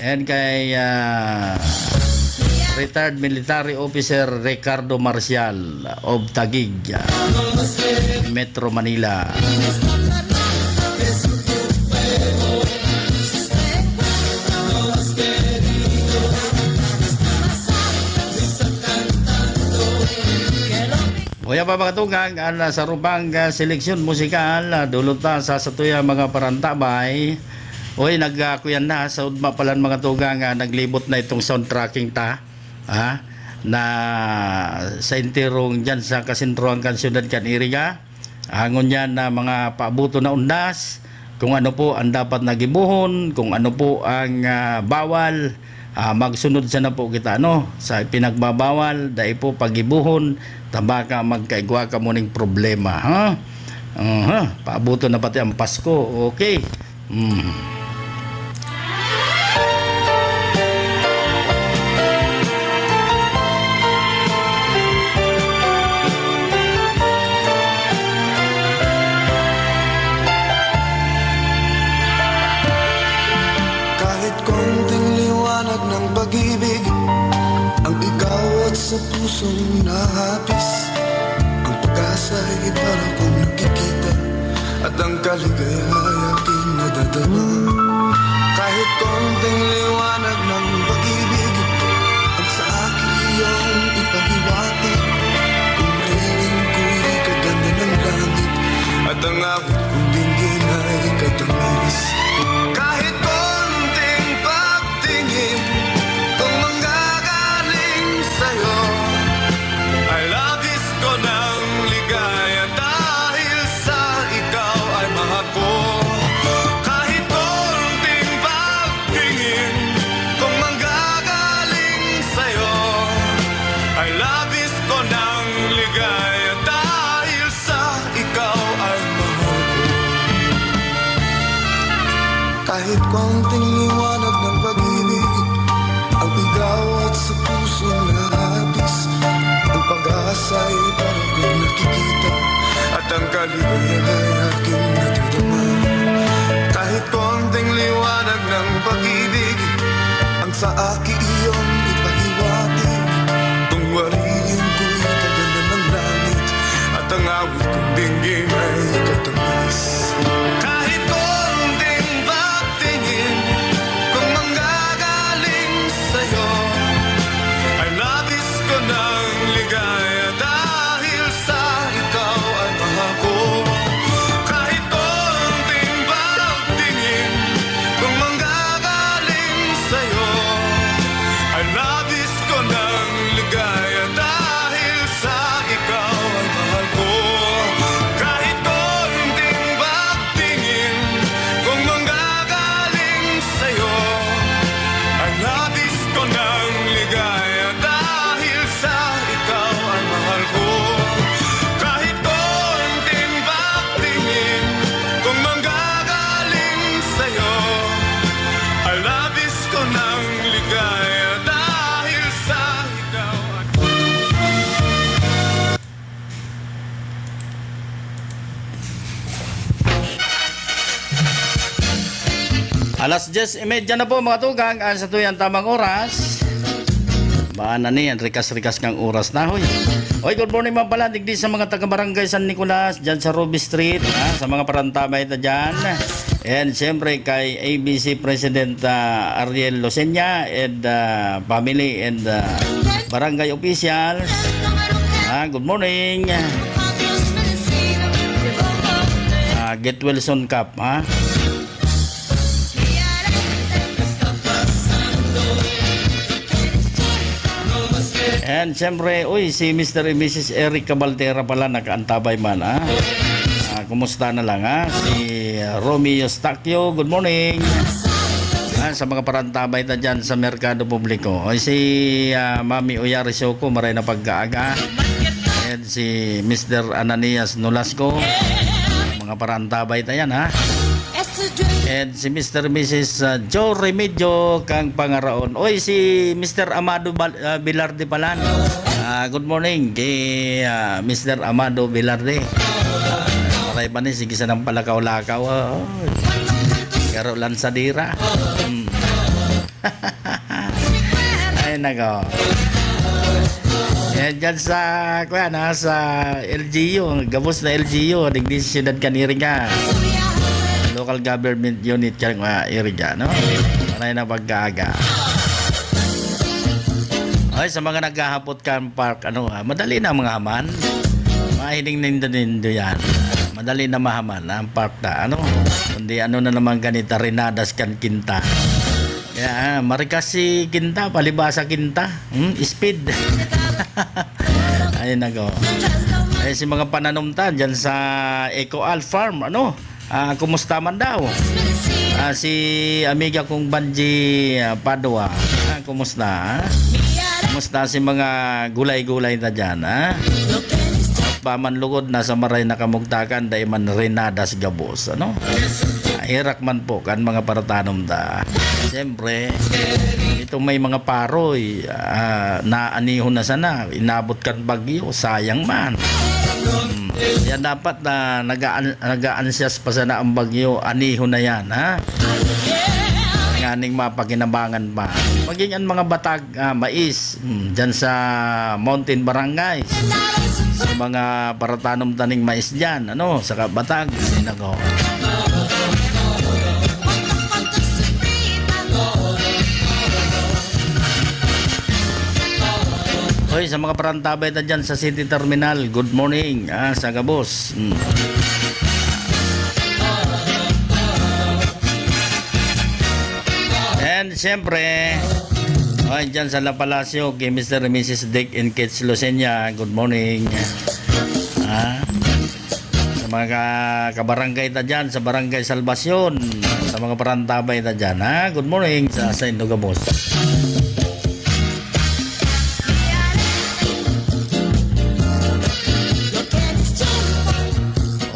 and kay, uh, retired military officer Ricardo Marcial of Taguig, uh, Metro Manila. Uya pa, mga tugang, an, ah, sarong pang, ah, seleksyon musikal, ah, dulot ta sa satuyang mga parantabay. Uy, nag, ah, kuyan na, sa ugma palan, mga tugang, ah, naglibot na itong sound tracking ta, ah, na sa enterong dyan sa kasentrohan kan siyudad kan Iriga. Ah, ngunyan na mga paabuton na undas, kung ano po ang dapat na gibohon, kung ano po ang, ah, bawal, ah, magsunod sana po kita, ano, sa pinagbabawal, dai po pagibohon, ta baka magkaigwa kamo ning problema, ha? Aha, paabuton na pati ang Pasko, okay. Hmm. Pusong nahapis, ang pag-asa'y para kong nakikita, at ang kaligayahay aking nadadama. Kahit konting liwanag ng pag-ibig ang sa akin iyong ipahiwatig, kung mahiling ko'y kaganda ng langit, at ang awit kong dinggin ay katamis. Kahit konting pagtingin kung manggagaling sa'yo, ay labis ko ng ligaya dahil sa ikaw ay mahal ko. Kahit konting pagtingin kung manggagaling sa'yo, ay labis ko ng ligaya dahil sa ikaw ay mahal ko. Kahit konting liwanag ng pag-ibig ang igawat sa puso na hapis, ang pag-asa'y parang nakikita, at ang kaligayahay aking nadadama. Kahit konting liwanag ng pag-ibig ang sa akin iyong ipahiwatig, kung wariin ko'y kaganda ng langit, at ang awit kong dinggin ay katamis. Kahit konting pagtingin kung manggagaling sa'yo, ay labis ko ng ligaya dahil sa ikaw ay mahal ko. Kahit konting pagtingin kung manggagaling sa'yo, ay labis ko ng ligaya dahil sa ikaw ay mahal ko. Kahit konting pagtingin kung manggagaling sa'yo, ay labis ko ng ligaya dahil sa ikaw ay mahal ko. Kahit konting pagtingin kung manggagaling sa'yo, ay labis ko ng ligaya dahil sa ikaw ay Alas dyes y media na po, mga tugang, ang satuyang tamang oras. Baan na ni, ang rikas-rikas kang oras na, hoy. Oy, good morning, mga pala, digdi sa mga taga-barangay San Nicolas, dyan sa Ruby Street, ha, sa mga parantabay ta dyan. And siyempre, kay A B C President, ah, Ariel Lucena and, ah, family and, ah, barangay officials. Ah, good morning. Ah, get well soon, Kap, ha? And siyempre, uy, si Mister and Missus Eric Cabaltera pala nakaantabay man, ha? Ah, kumusta na lang, ha? Si Romy Eustaquio, good morning. Ah, sa mga parantabay ta dyan sa Merkado Publiko. Uy, si, ah, Mami Oyari Soco, maray na pagkaaga. And si Mister Ananias Nolasco, mga parantabay ta yan, ha? And si Mister Missus, ah, Joe Remedio kang Pangaraon. Oy, si Mister Amado Bal-, ah, Velarde pala, no? Ah, good morning kay, ah, Mister Amado Velarde. Ah, maray pa ni, sige sanang palakaw-lakaw, ah. Garo lansadira. Hmm. Ay, nako. Eh, dyan sa, kuya, na, sa L G U, gabos na L G U, digdi sa siyudad kan Iriga. Local government unit kan, ah, Iriga, no? Maray na pagkaaga. Ay, sa mga naghahapot kan park, ano, ah, madali na mga haman. Mahiling nindo, nindo yan. Madali na mahaman ang park na, ano? Kundi ano na naman ganita, rinadas kan kinta. Kaya, ah, marikas si kinta, palibasa kinta. Hmm, speed. Ay, nako. Eh, si mga pananom ta dyan sa Eco Al Farm, ano? Ah, kumusta man daw? Ah, si amiga kong Banji, ah, Padua. Ah, kumusta, ah? Kumusta si mga gulay-gulay na dyan, ah? Paman lugod, nasa maray na kamugtakan, dai man rinadas gabos, ano? Ah, herak man po kan mga paratanom da. Siyempre, itong may mga paroy, ah, naanihon na sana, inabot kan bagyo, sayang man. Hmm. Yan dapat na nagaan-, nag-aansyas pa sana ang bagyo, anihon na yan, ha? Nga aning mapakinabangan pa. Maging ang mga batag, ah, mais, hmm, dyan sa Mountain Barangay. Sa mga paratanom taning mais dyan, ano, sa kabatag. Ay, nako. Hoy, sa mga parantabay ta dyan sa City Terminal, good morning, ah, sa gabos. Hmm. And siyempre, oh, dyan sa La Palacio, kay Mister and Missus Dick and Kids Lucenia, good morning. Ah, sa mga ka-, kabarangay ta dyan, sa Barangay Salvacion, sa mga parantabay ta dyan, ha? Good morning sa, sa Indogabos.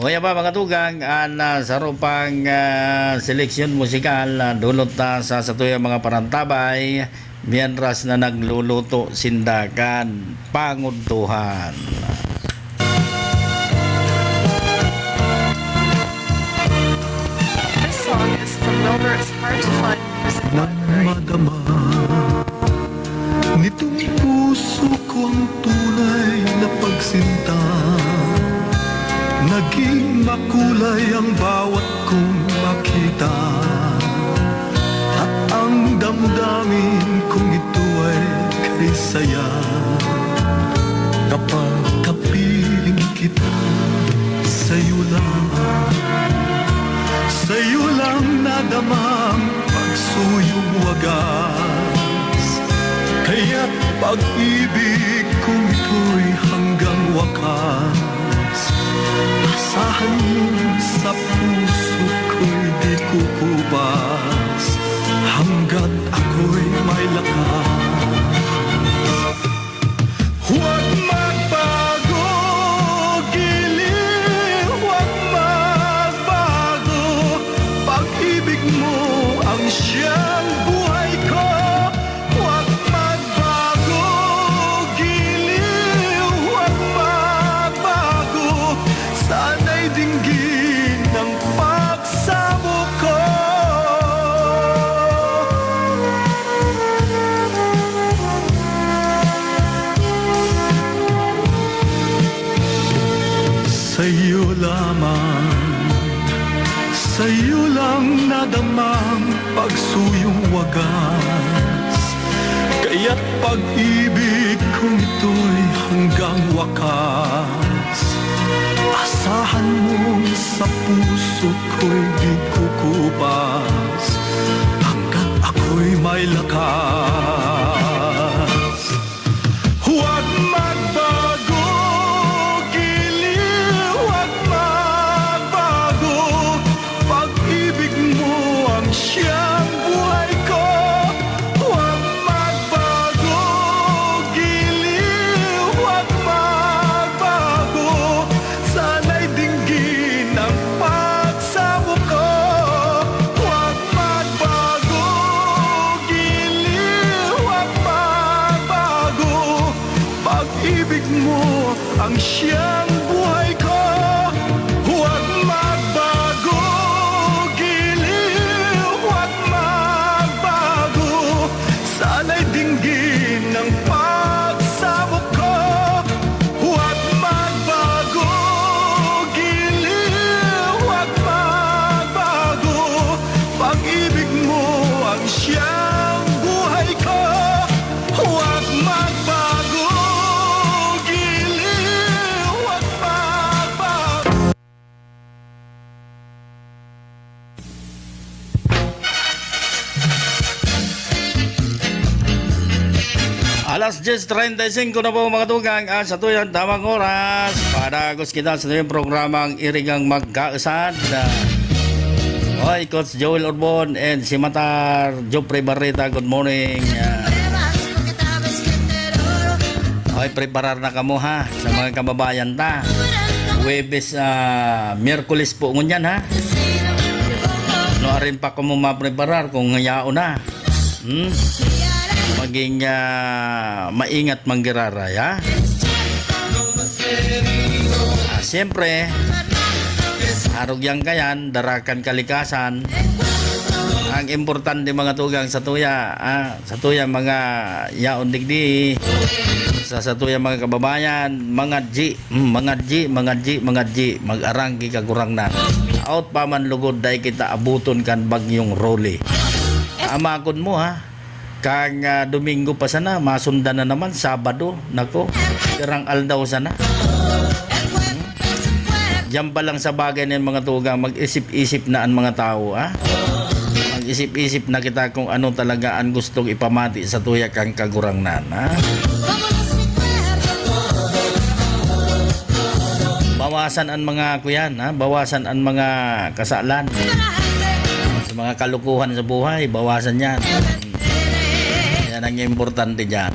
O kaya ba, mga tugang, an, ah, saro pang, ah, seleksyon musikal, ah, dulot ta sa satuyang mga parantabay, mientras na nagluluto sinda kan pangudtuhan. This song is from Wilbert's Hard to Find Music Library. Nagmadama nitong puso ko ang tunay na pagsinta. Naging makulay ang bawat kong makita, at ang damdamin kong ito ay kay saya. Kapag kapiling kita, sa'yo lang, sa'yo lang nadama ang pagsuyong wagas. Kaya't pag-ibig kong ito'y hanggang wakas, asahan mo sa puso ko'y di kukubas, hanggat ako'y may lakas. Huwag magbago, giliw, huwag magbago, pag-ibig mo ang siyang buhay ko. Huwag magbago, giliw, huwag magbago, sana'y dinggin ang pagsamo ko. Sa'yo lamang, sa'yo lang nadamang pagsuyong wagas. Kaya't pag-ibig kong ito'y hanggang wakas, asahan mo sa puso ko'y di kukubas, hanggat ako'y may lakas. Huwag magbago, giliw, huwag magbago, pag-ibig mo ang siyang buhay ko. Huwag magbago, giliw, huwag magbago, sana'y dinggin ang pagsamo ko. Huwag magbago, giliw, huwag magbago, pag-ibig mo ang siyang buhay ko. Huwag magbago, giliw, huwag magbago, sana'y dinggin ang pagsamo ko. Huwag magbago, giliw, huwag magbago, pag-ibig mo ang siyang buhay ko. Huwag magbago, giliw, huwag magbago. Alas diyes treinta y cinco na po, mga tugang, at sa tuyang tamang oras, padagos kita sa tuyang programang Irigang Magkausad. Oy, Coach Joel Urbon and si Matar Jopre Barreta, good morning. Ah, oy, preparar na kamo, ha, sa mga kababayan ta. Huwebes, ah, Miyerkules po ngunyan, ha. No, arin pa kamo mapreparar kung yaon na. Hmm? Maging, ah, maingat manggiraray, ha? Ah, siyempre, arog yan kayan, darakan kalikasan. Ang importante, mga tugang, sa tuya, ah, sa tuya, mga yaon digdi, sa, sa tuya, mga kababayan, mga G, mm, mga G, mga G, mga G, mag-arang ki Kagurangnan. Out pa man lugod, dai kita abuton kan bagyong Rolly. Amakon mo, ha? Kang, ah, Domingo pa sana, masundan na naman, Sabado. Nako, pirang aldaw sana. Hmm? Diyan pa lang sa bagay na yan, mga tugang, mag-isip-isip na ang mga tao, ah. Mag-isip-isip na kita kung ano talaga ang gustong ipamati sa tuya kang Kagurangnan, ha? Bawasan ang mga kuyan, ha? Bawasan ang mga kasalan. Sa mga kalukuhan sa buhay, bawasan yan. Yan ang importante dyan.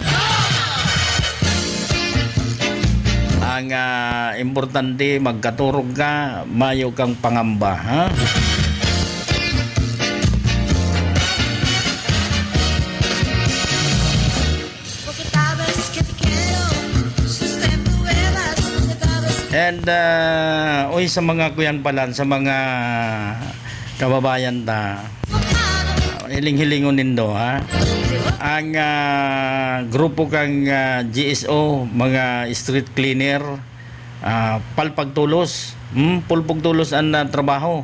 Ang, ah, importante, magkaturog ka, mayo kang pangamba, ha? And, ah, uy, sa mga kuyan pala, sa mga kababayan ta, hiling-hilingon nindo, ha? Ang, ah, grupo kang, ah, G S O, mga street cleaner, ah, palpag tolos, hmm, pulpog tolos ang, ah, trabaho.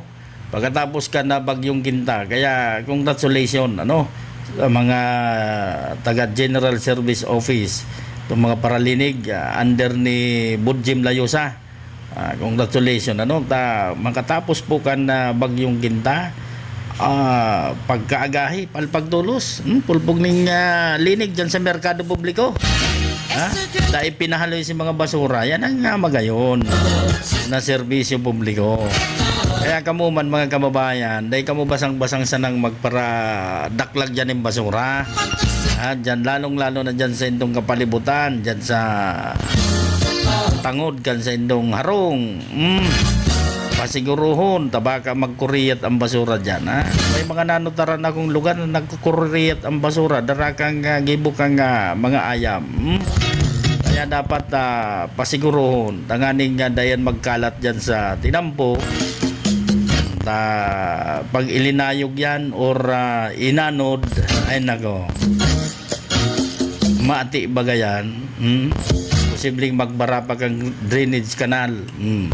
Pagkatapos kan, ah, Bagyong Ginta. Kaya, congratulations, ano, sa mga taga General Service Office, itong mga paralinig, ah, under ni Budjim Layosa. Ah, congratulations, ano, ta, makatapos po kan, ah, Bagyong Ginta, ah, pagkaagahi, palpag tolos, hmm, pulpog ning, ah, linig dyan sa merkado publiko. Ha? Dai pinahaloy si mga basura. Yan ang, ah, magayon na serbisyo publiko. Kaya kamo man, mga kababayan, dai kamo basang-basang sanang magparadaklag dyan ng basura. Ha? Dyan, lalong-lalo na dyan sa indong kapalibutan, dyan sa tangod kan sa indong harong. Hmm. Pasiguruhon, ta baka magkuriyat ang basura dyan, ha? May mga nanutaran akong lugar na nagkukuriyat ang basura, dara kang, ah, gibo kang, ah, mga ayam. Hmm? Kaya dapat, ah, pasiguruhon, tanganing, ah, dayan magkalat dyan sa tinampo. Ta, pag ilinayog yan or, ah, inanod, ay nako. Mati baga yan, hmm? Posibleng magbara pa kang drainage canal. Hmm.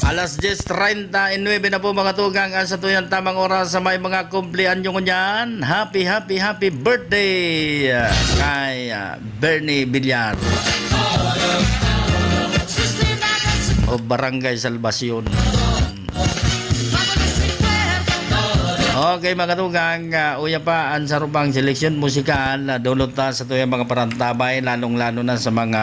Alas dyes treinta y nuebe na po, mga tugang, ang satuyang tamang oras sa may mga kumpleanyo ngunyan. Happy, happy, happy birthday, ah, kay, ah, Bernie Villar o Barangay Salvacion. Okay, mga tugang, ah, uya pa ang sarupang seleksyon musikal na dulot ta sa tuyang mga parantabay, lalong-lalo na sa mga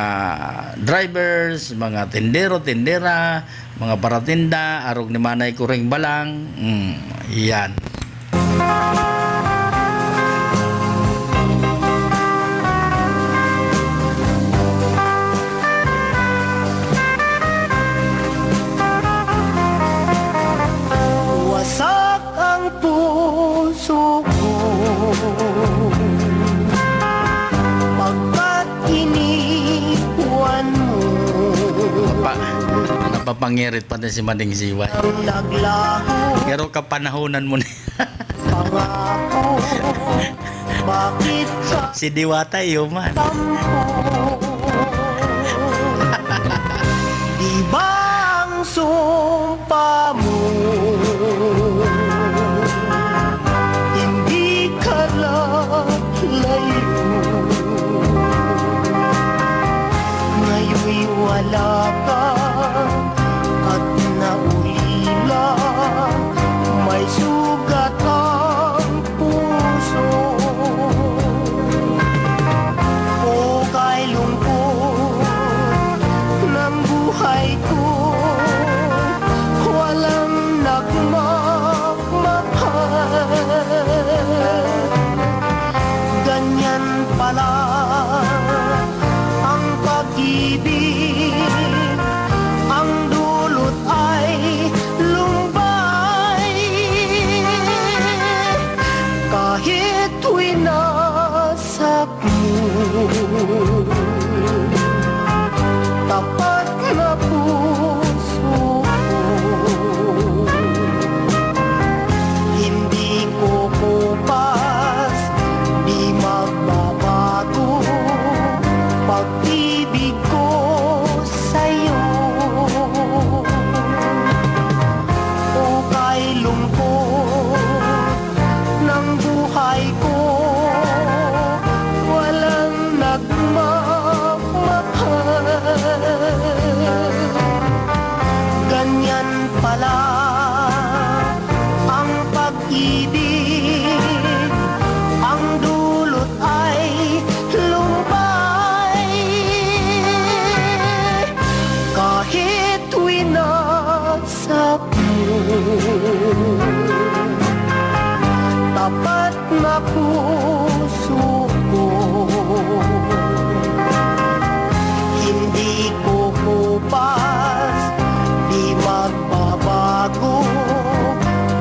drivers, mga tindero, tindera, mga paratinda, arog ni Manay Kuring Balang. Mm, yan. Wasak ang puso ko pagkat iniwan mo. Napa-, napapangirit pa din si Maning Siway. Ang naglaho. Pero kapanahonan mo na. Pangako, bakit ka Si Diwata, iyo man. Tampo? Di ba ang sumpa mo, hindi ka lalayo? Ngayon'y wala ka at naulila, may sugat ang puso. O kay lungkot ng buhay ko, walang nagmamahal. Ganyan pala ang pag-ibig, ang dulot ay lumbay. Kahit winasak mo buhay ko, walang nagmamahal. Ganyan pala ang pag-ibig, ang dulot ay lumpay. Kahit winagsak mo, tapat na puso ko. Hindi kukupas, di magbabago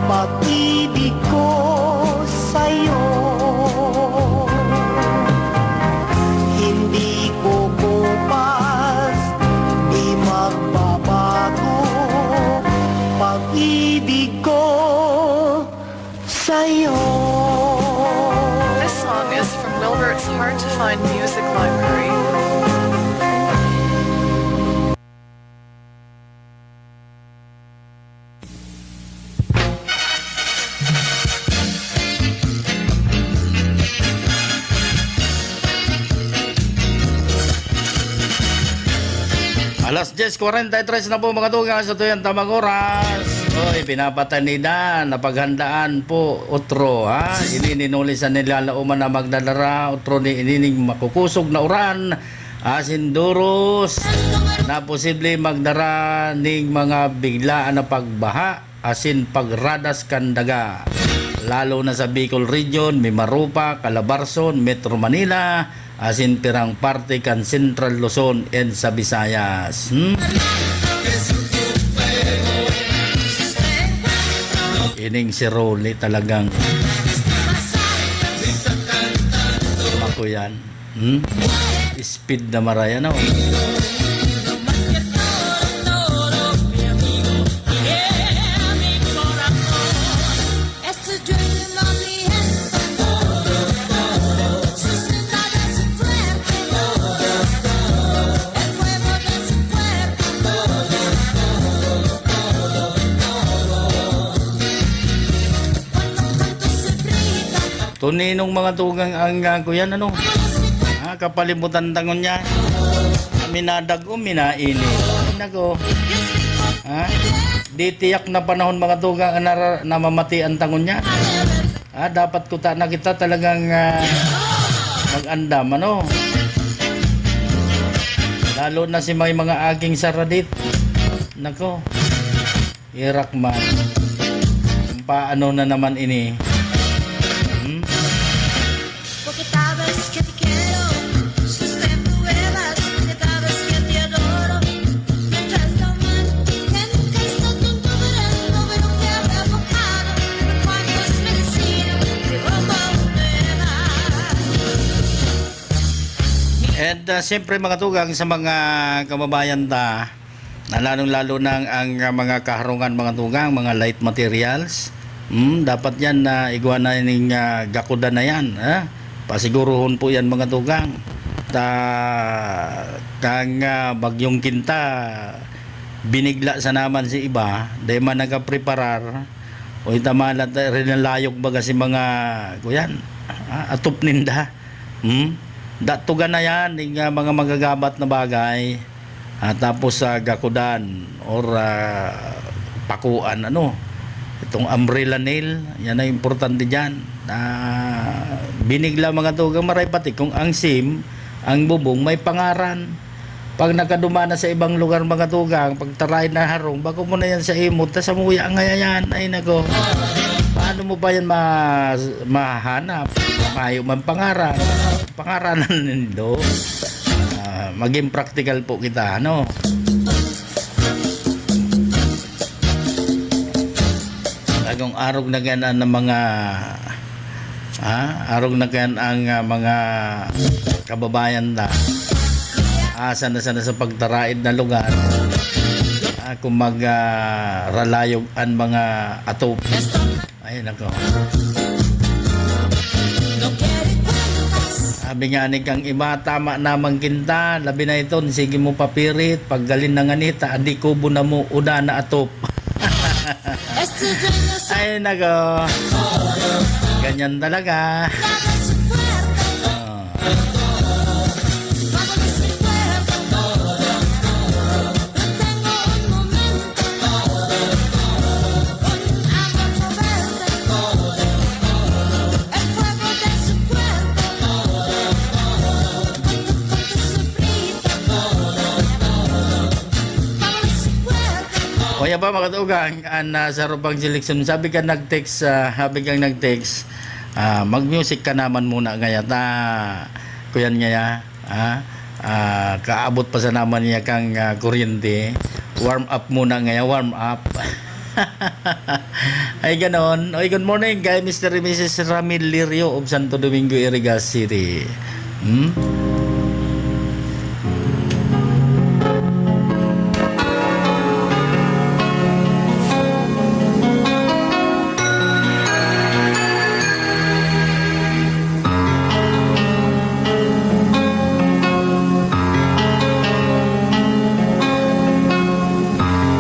pag-ibig ko sa'yo. Hindi kukupas, di magbabago pag-ibig ko sa'yo. This song is from Wilbert's Hard to Find Music Library. Alas dyes kwarenta y tres na po, mga tugang, sa tuyang tamang oras. Oy, pinapatanidan, napaghandaan po, otro, ha? Ini ni Noli sa nilalaoman na magdadara, otro ni inining makukusog na uran, asin duros, na posible magdara ning mga biglaan na pagbaha asin pagradas kan daga, lalo na sa Bicol Region, Mimaropa, Calabarzon, Metro Manila, asin pirang parte kan Central Luzon and sa Visayas. Hmm? Ining si Rolly talagang makuyan. Hmm? Speed na maray, ano? Tuninong mga tugang ang, ah, kuyan, ano? Ah, kapalibutan ta ngunyan. Minadag-om, minainit. Ay, nako. Ha? Di tiyak na panahon, mga tugang, ang nara-, namamatian ta ngunyan. Ah, dapat kuta na kita talagang, ah, mag-andam, ano? Lalo na si may mga aging saradit. Nako. Irak man. Paano na naman ini? Hmm? Porque sabes que te quiero, sus te pruebas, que sabes que te adoro. Mientras tan mal, que nunca estás con tu verano, pero que habrá mojado, cuántos vecinos de ropa nueva. And, ah, siyempre, mga tugang, sa mga kababayan ta, na lalong-lalo na ang, ang, ah, mga kaharungan, mga tugang, mga light materials, hmm, dapat yan na igwa na ning, ah, gakudan na yan, ha? Pasiguruhon po yan, mga tugang. Ta, kang, ah, bagyong kinta, binigla sa naman si iba, dai man nagapreparar, o itamalat, eh, rinalayog baga si mga, kuyan, ah, atop ninda. Hmm? Datugan na yan, yung, ah, mga magagabat na bagay. Ah, tapos sa gakudan or, ah, pakuan, ano, itong umbrella nail, yan ang importante dyan. Ah, binigla mga tugang maray pati kung ang sim, ang bubong, may pangaran. Pag nakaduma na sa ibang lugar, mga tugang, pag taray na harong, bako mo na yan sa imot, tas samuya ang ngayayan. Ay, nako. Paano mo pa yan ma-, mahanap? Mayo man pangaran. Pangaranan nindo. Ah, maging practical po kita, ano? Bagong arog na gana ng mga, ah, arog na gana ang, ah, mga kababayan na asa na sana sa pagtaraid na lugar. Ah, kung mag, ah, ralayog ang mga atop. Ay, nako. Sabi nga ni kang iba, tama namang kinta, labi na iton, sige mo papirit, paggalin na nga nita, adi kubo na mo, uda na atop. Ay, nako. Ganyan talaga. Ah. O, yan ba, mga katugang, an, ah, sa Rubang Selection, sabi ka nag-text, ah, sabi kang nag-text, ah, "Mag-music ka naman muna ngaya ta, kuyan ngaya, ah, ah, kaabot pa sana man niya kang, ah, kuryente, warm up muna ngaya, warm up." Ay, ganon. Oy, good morning kay Mister and Missus Ramil Lirio of Santo Domingo, Iriga City. Hmm?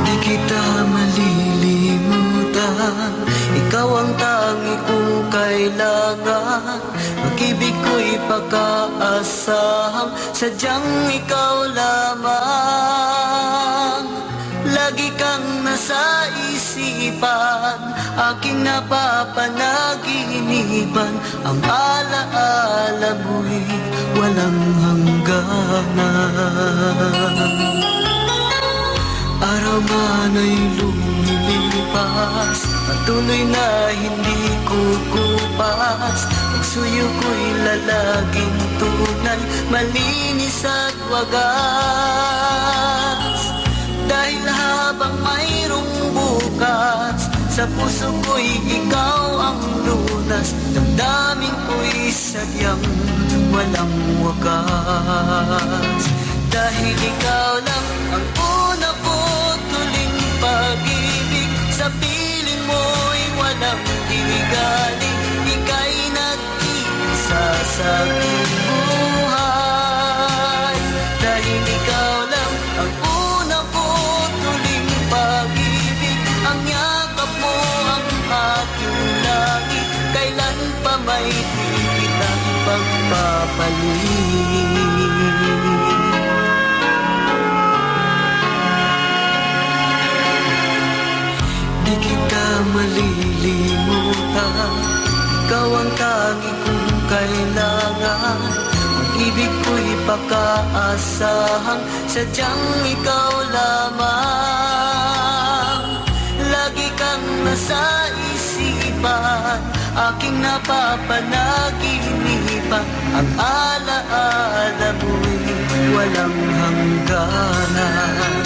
Di kita malilimutan, ikaw ang tangi kong kailangan. Pag-ibig ko'y pag-aasahang sadyang ikaw lamang. Lagi kang nasa isipan, aking napapanaginipan. Ang ala-ala mo'y walang hangganan. Araw man ay lumilipas, patuloy na hindi kukupas. Pagsuyo ko'y lalaging tunay, malinis at wagas. Dahil habang mayroong bukas, sa puso ko'y ikaw ang lunas. Damdamin ko'y sadyang walang wakas. Dahil ikaw lang ang una ko't huling pag-ibig, sa piling mo'y walang dinigaling. Ika'y nag-iisa sa aking buhay. Dahil ikaw lang ang una ko't huling pag-ibig. Ang yakap mo ang aking langit. Kailan pa may di kita ipagpapalit? Di kita malilimutan, ikaw ang tangi kong kailangan. Ang ibig ko'y pag-aasahang sadyang ikaw lamang. Lagi kang nasa isipan, aking napapanaginipan. Ang ala-ala mo'y walang hangganan.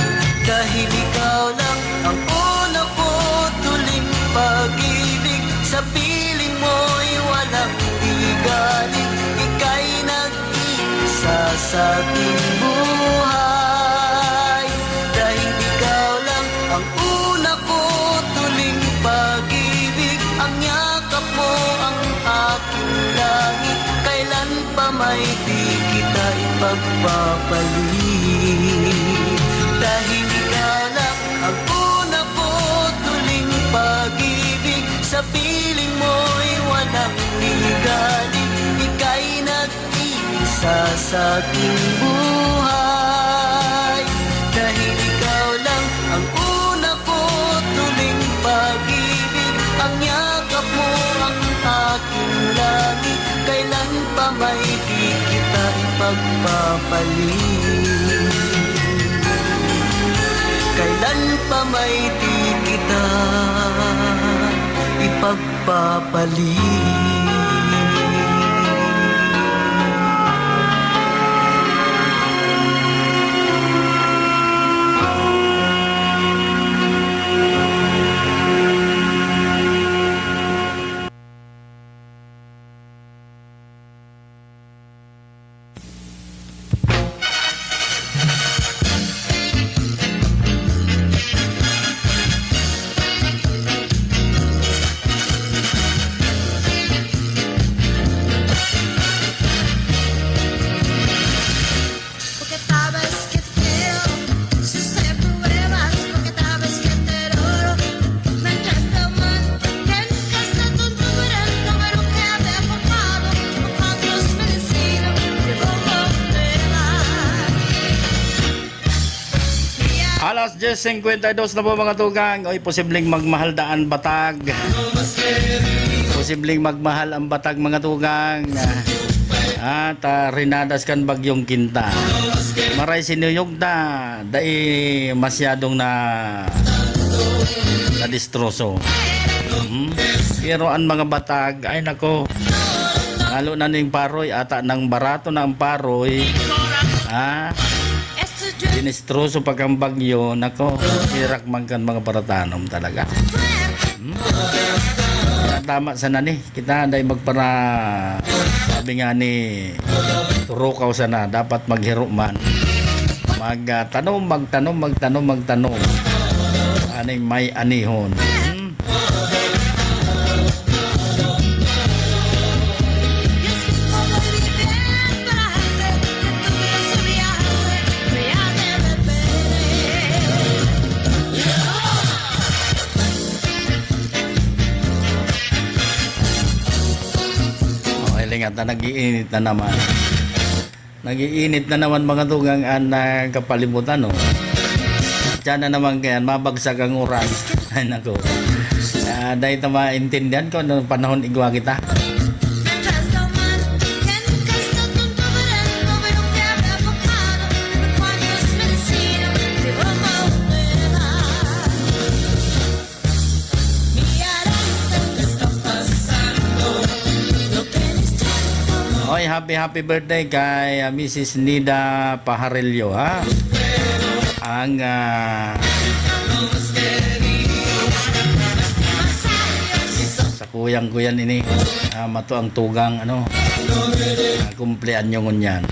Dahil ikaw lang ang una ko't huling pag-ibig, sa piling mo'y walang digalig. Ika'y nag-iisa sa aking buhay. Dahil ikaw lang ang una ko't huling pag-ibig. Ang yakap mo ang aking langit. Kailan pa may di kita ipagpapalit? Dahil ikaw lang ang una ko't huling pag-ibig. Sa piling mo'y walang ligalig. Ika'y nag-iisa sa aking buhay. Dahil ikaw lang ang una ko't huling pag-ibig. Ang yakap mo ang aking langit. Kailan pa may di kita ipagpapalit? Kailan pa may di kita ipagpapalit? Alas diyes singkwenta y dos na po, mga tugang. Oy, posibleng magmahal daan batag. Posibleng magmahal ang batag, mga tugang. At, ah, rinadas kan bagyong Kinta. Maray sinuyog na, dai masyadong na, nadistroso. Mhm. Pero ang mga batag, ay nako, lalo na ning paroy, ata nang barato na ang paroy. Ah, dinistroso pa kang bagyo, nako, sirak man kan mga paratanom talaga. Hmm? Tama sana ni, kita dai magpara, sabi nga ni, turukaw sana, dapat maghiro man. Mag, ah, tanom, magtanom, magtanom, magtanom. Aning may anihon. Hmm? Oh, hiling ata, nag-iinit na naman. Nag-iinit na naman, mga tugang, an, ah, kapalibutan, no? Diyan na naman kayan, mabagsak ang uran. Ay, nako. Ah, dahil ito maintindihan ko, nung panahon igwa kita. Oy, happy, happy birthday kay, ah, Missus Nida Pajarillo, ha? Ang, ah, sa kuyang-kuyan ini, ah, mato ang tugang, ano, ah, kumpleanyo ngunyan.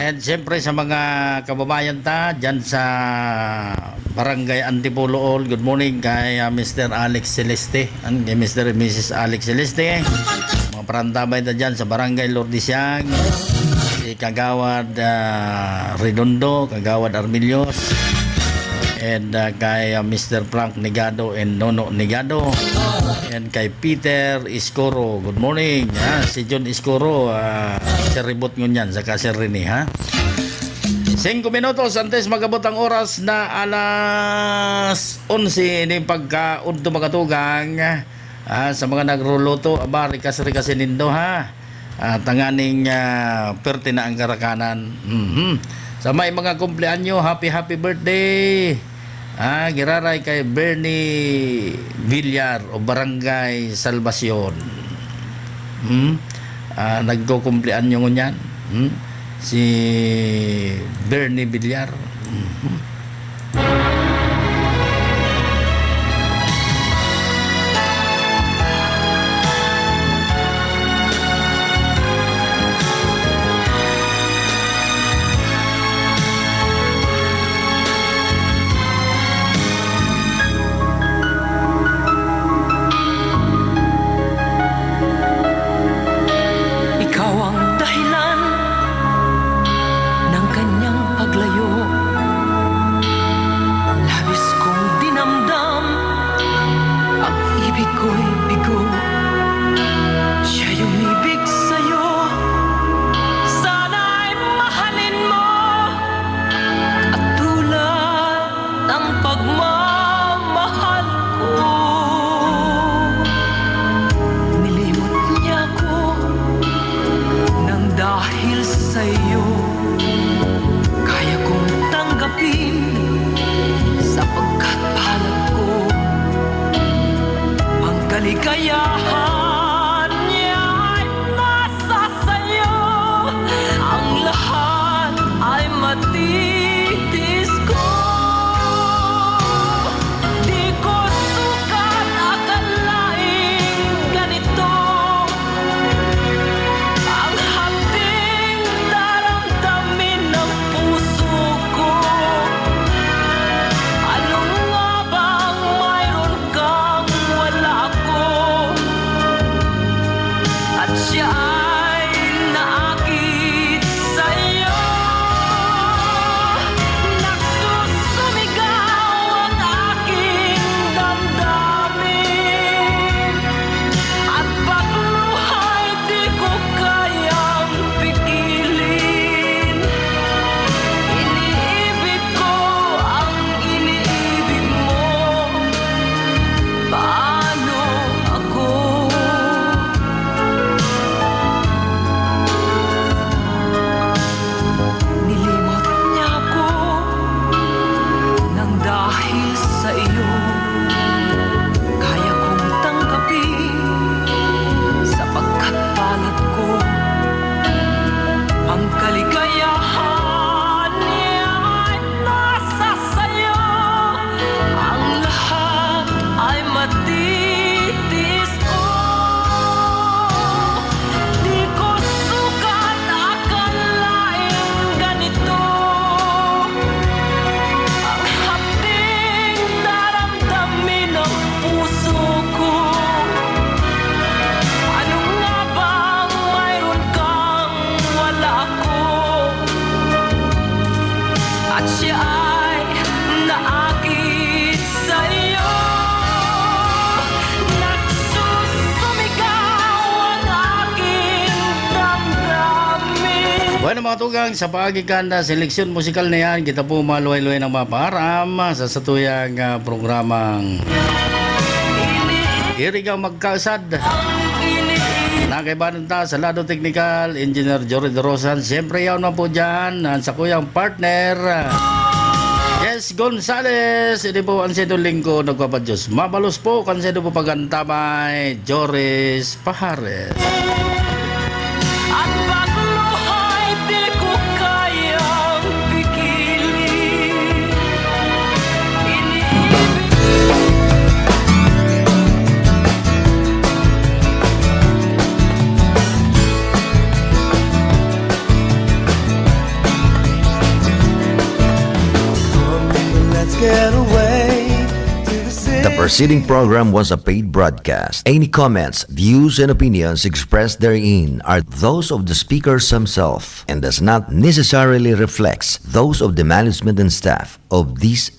And siyempre sa mga kababayan ta dyan sa Barangay Antipolo Hall, good morning kay, ah, Mister Alex Celeste, and kay Mister and Missus Alex Celeste. Mga parantabay ta dyan sa Barangay Lordesiag, si Kagawad, ah, Redondo, Kagawad Armilios, and, ah, kay, ah, Mister Frank Negado and Nono Negado, and kay Peter Iscoro. Good morning, ha? Si John Iscoro, ah, Sir Ribot ngunyan, saka Sir Rene, ha? Singko minutos antes mag-abot ang oras na alas onse ni pagkaudto, mga tugang. Ah, sa mga nagruluto, aba, rikas-rikas nindo, ha? Ah, tanganing, ah, perte na ang karakanan. Mhm. Sa may mga kumpleanyo, happy, happy birthday. Ah, giraray kay Bernie Villar o Barangay Salvacion. Hmm? Ah, nagkukumpleanyo ngunyan. Hmm? Si Bernie Villar. Mhm. Ikaw ang dahilan ng kanyang paglayo. Matugang sa paagi kan seleksyon musikal na yan, kita po maluhay-luhay ng mapaaram sa satuyang ah, programang Irigang Magkausad. Nakaibanan ta sa lado teknikal, Engineer Jory De Rosan. Siyempre, yaon man po dyan, ang sakuyang partner, Jess Gonzalez. Ini po ang siyento lingkod, nagpapadyos. Mabalos po, kan siyento po pagantabay, Joris Pahares. At pagluhay di ko kayang pigilan. Iniibig Let's get away to the city. The preceding program was a paid broadcast. Any comments, views, and opinions expressed therein are those of the speakers himself and does not necessarily reflect those of the management and staff of this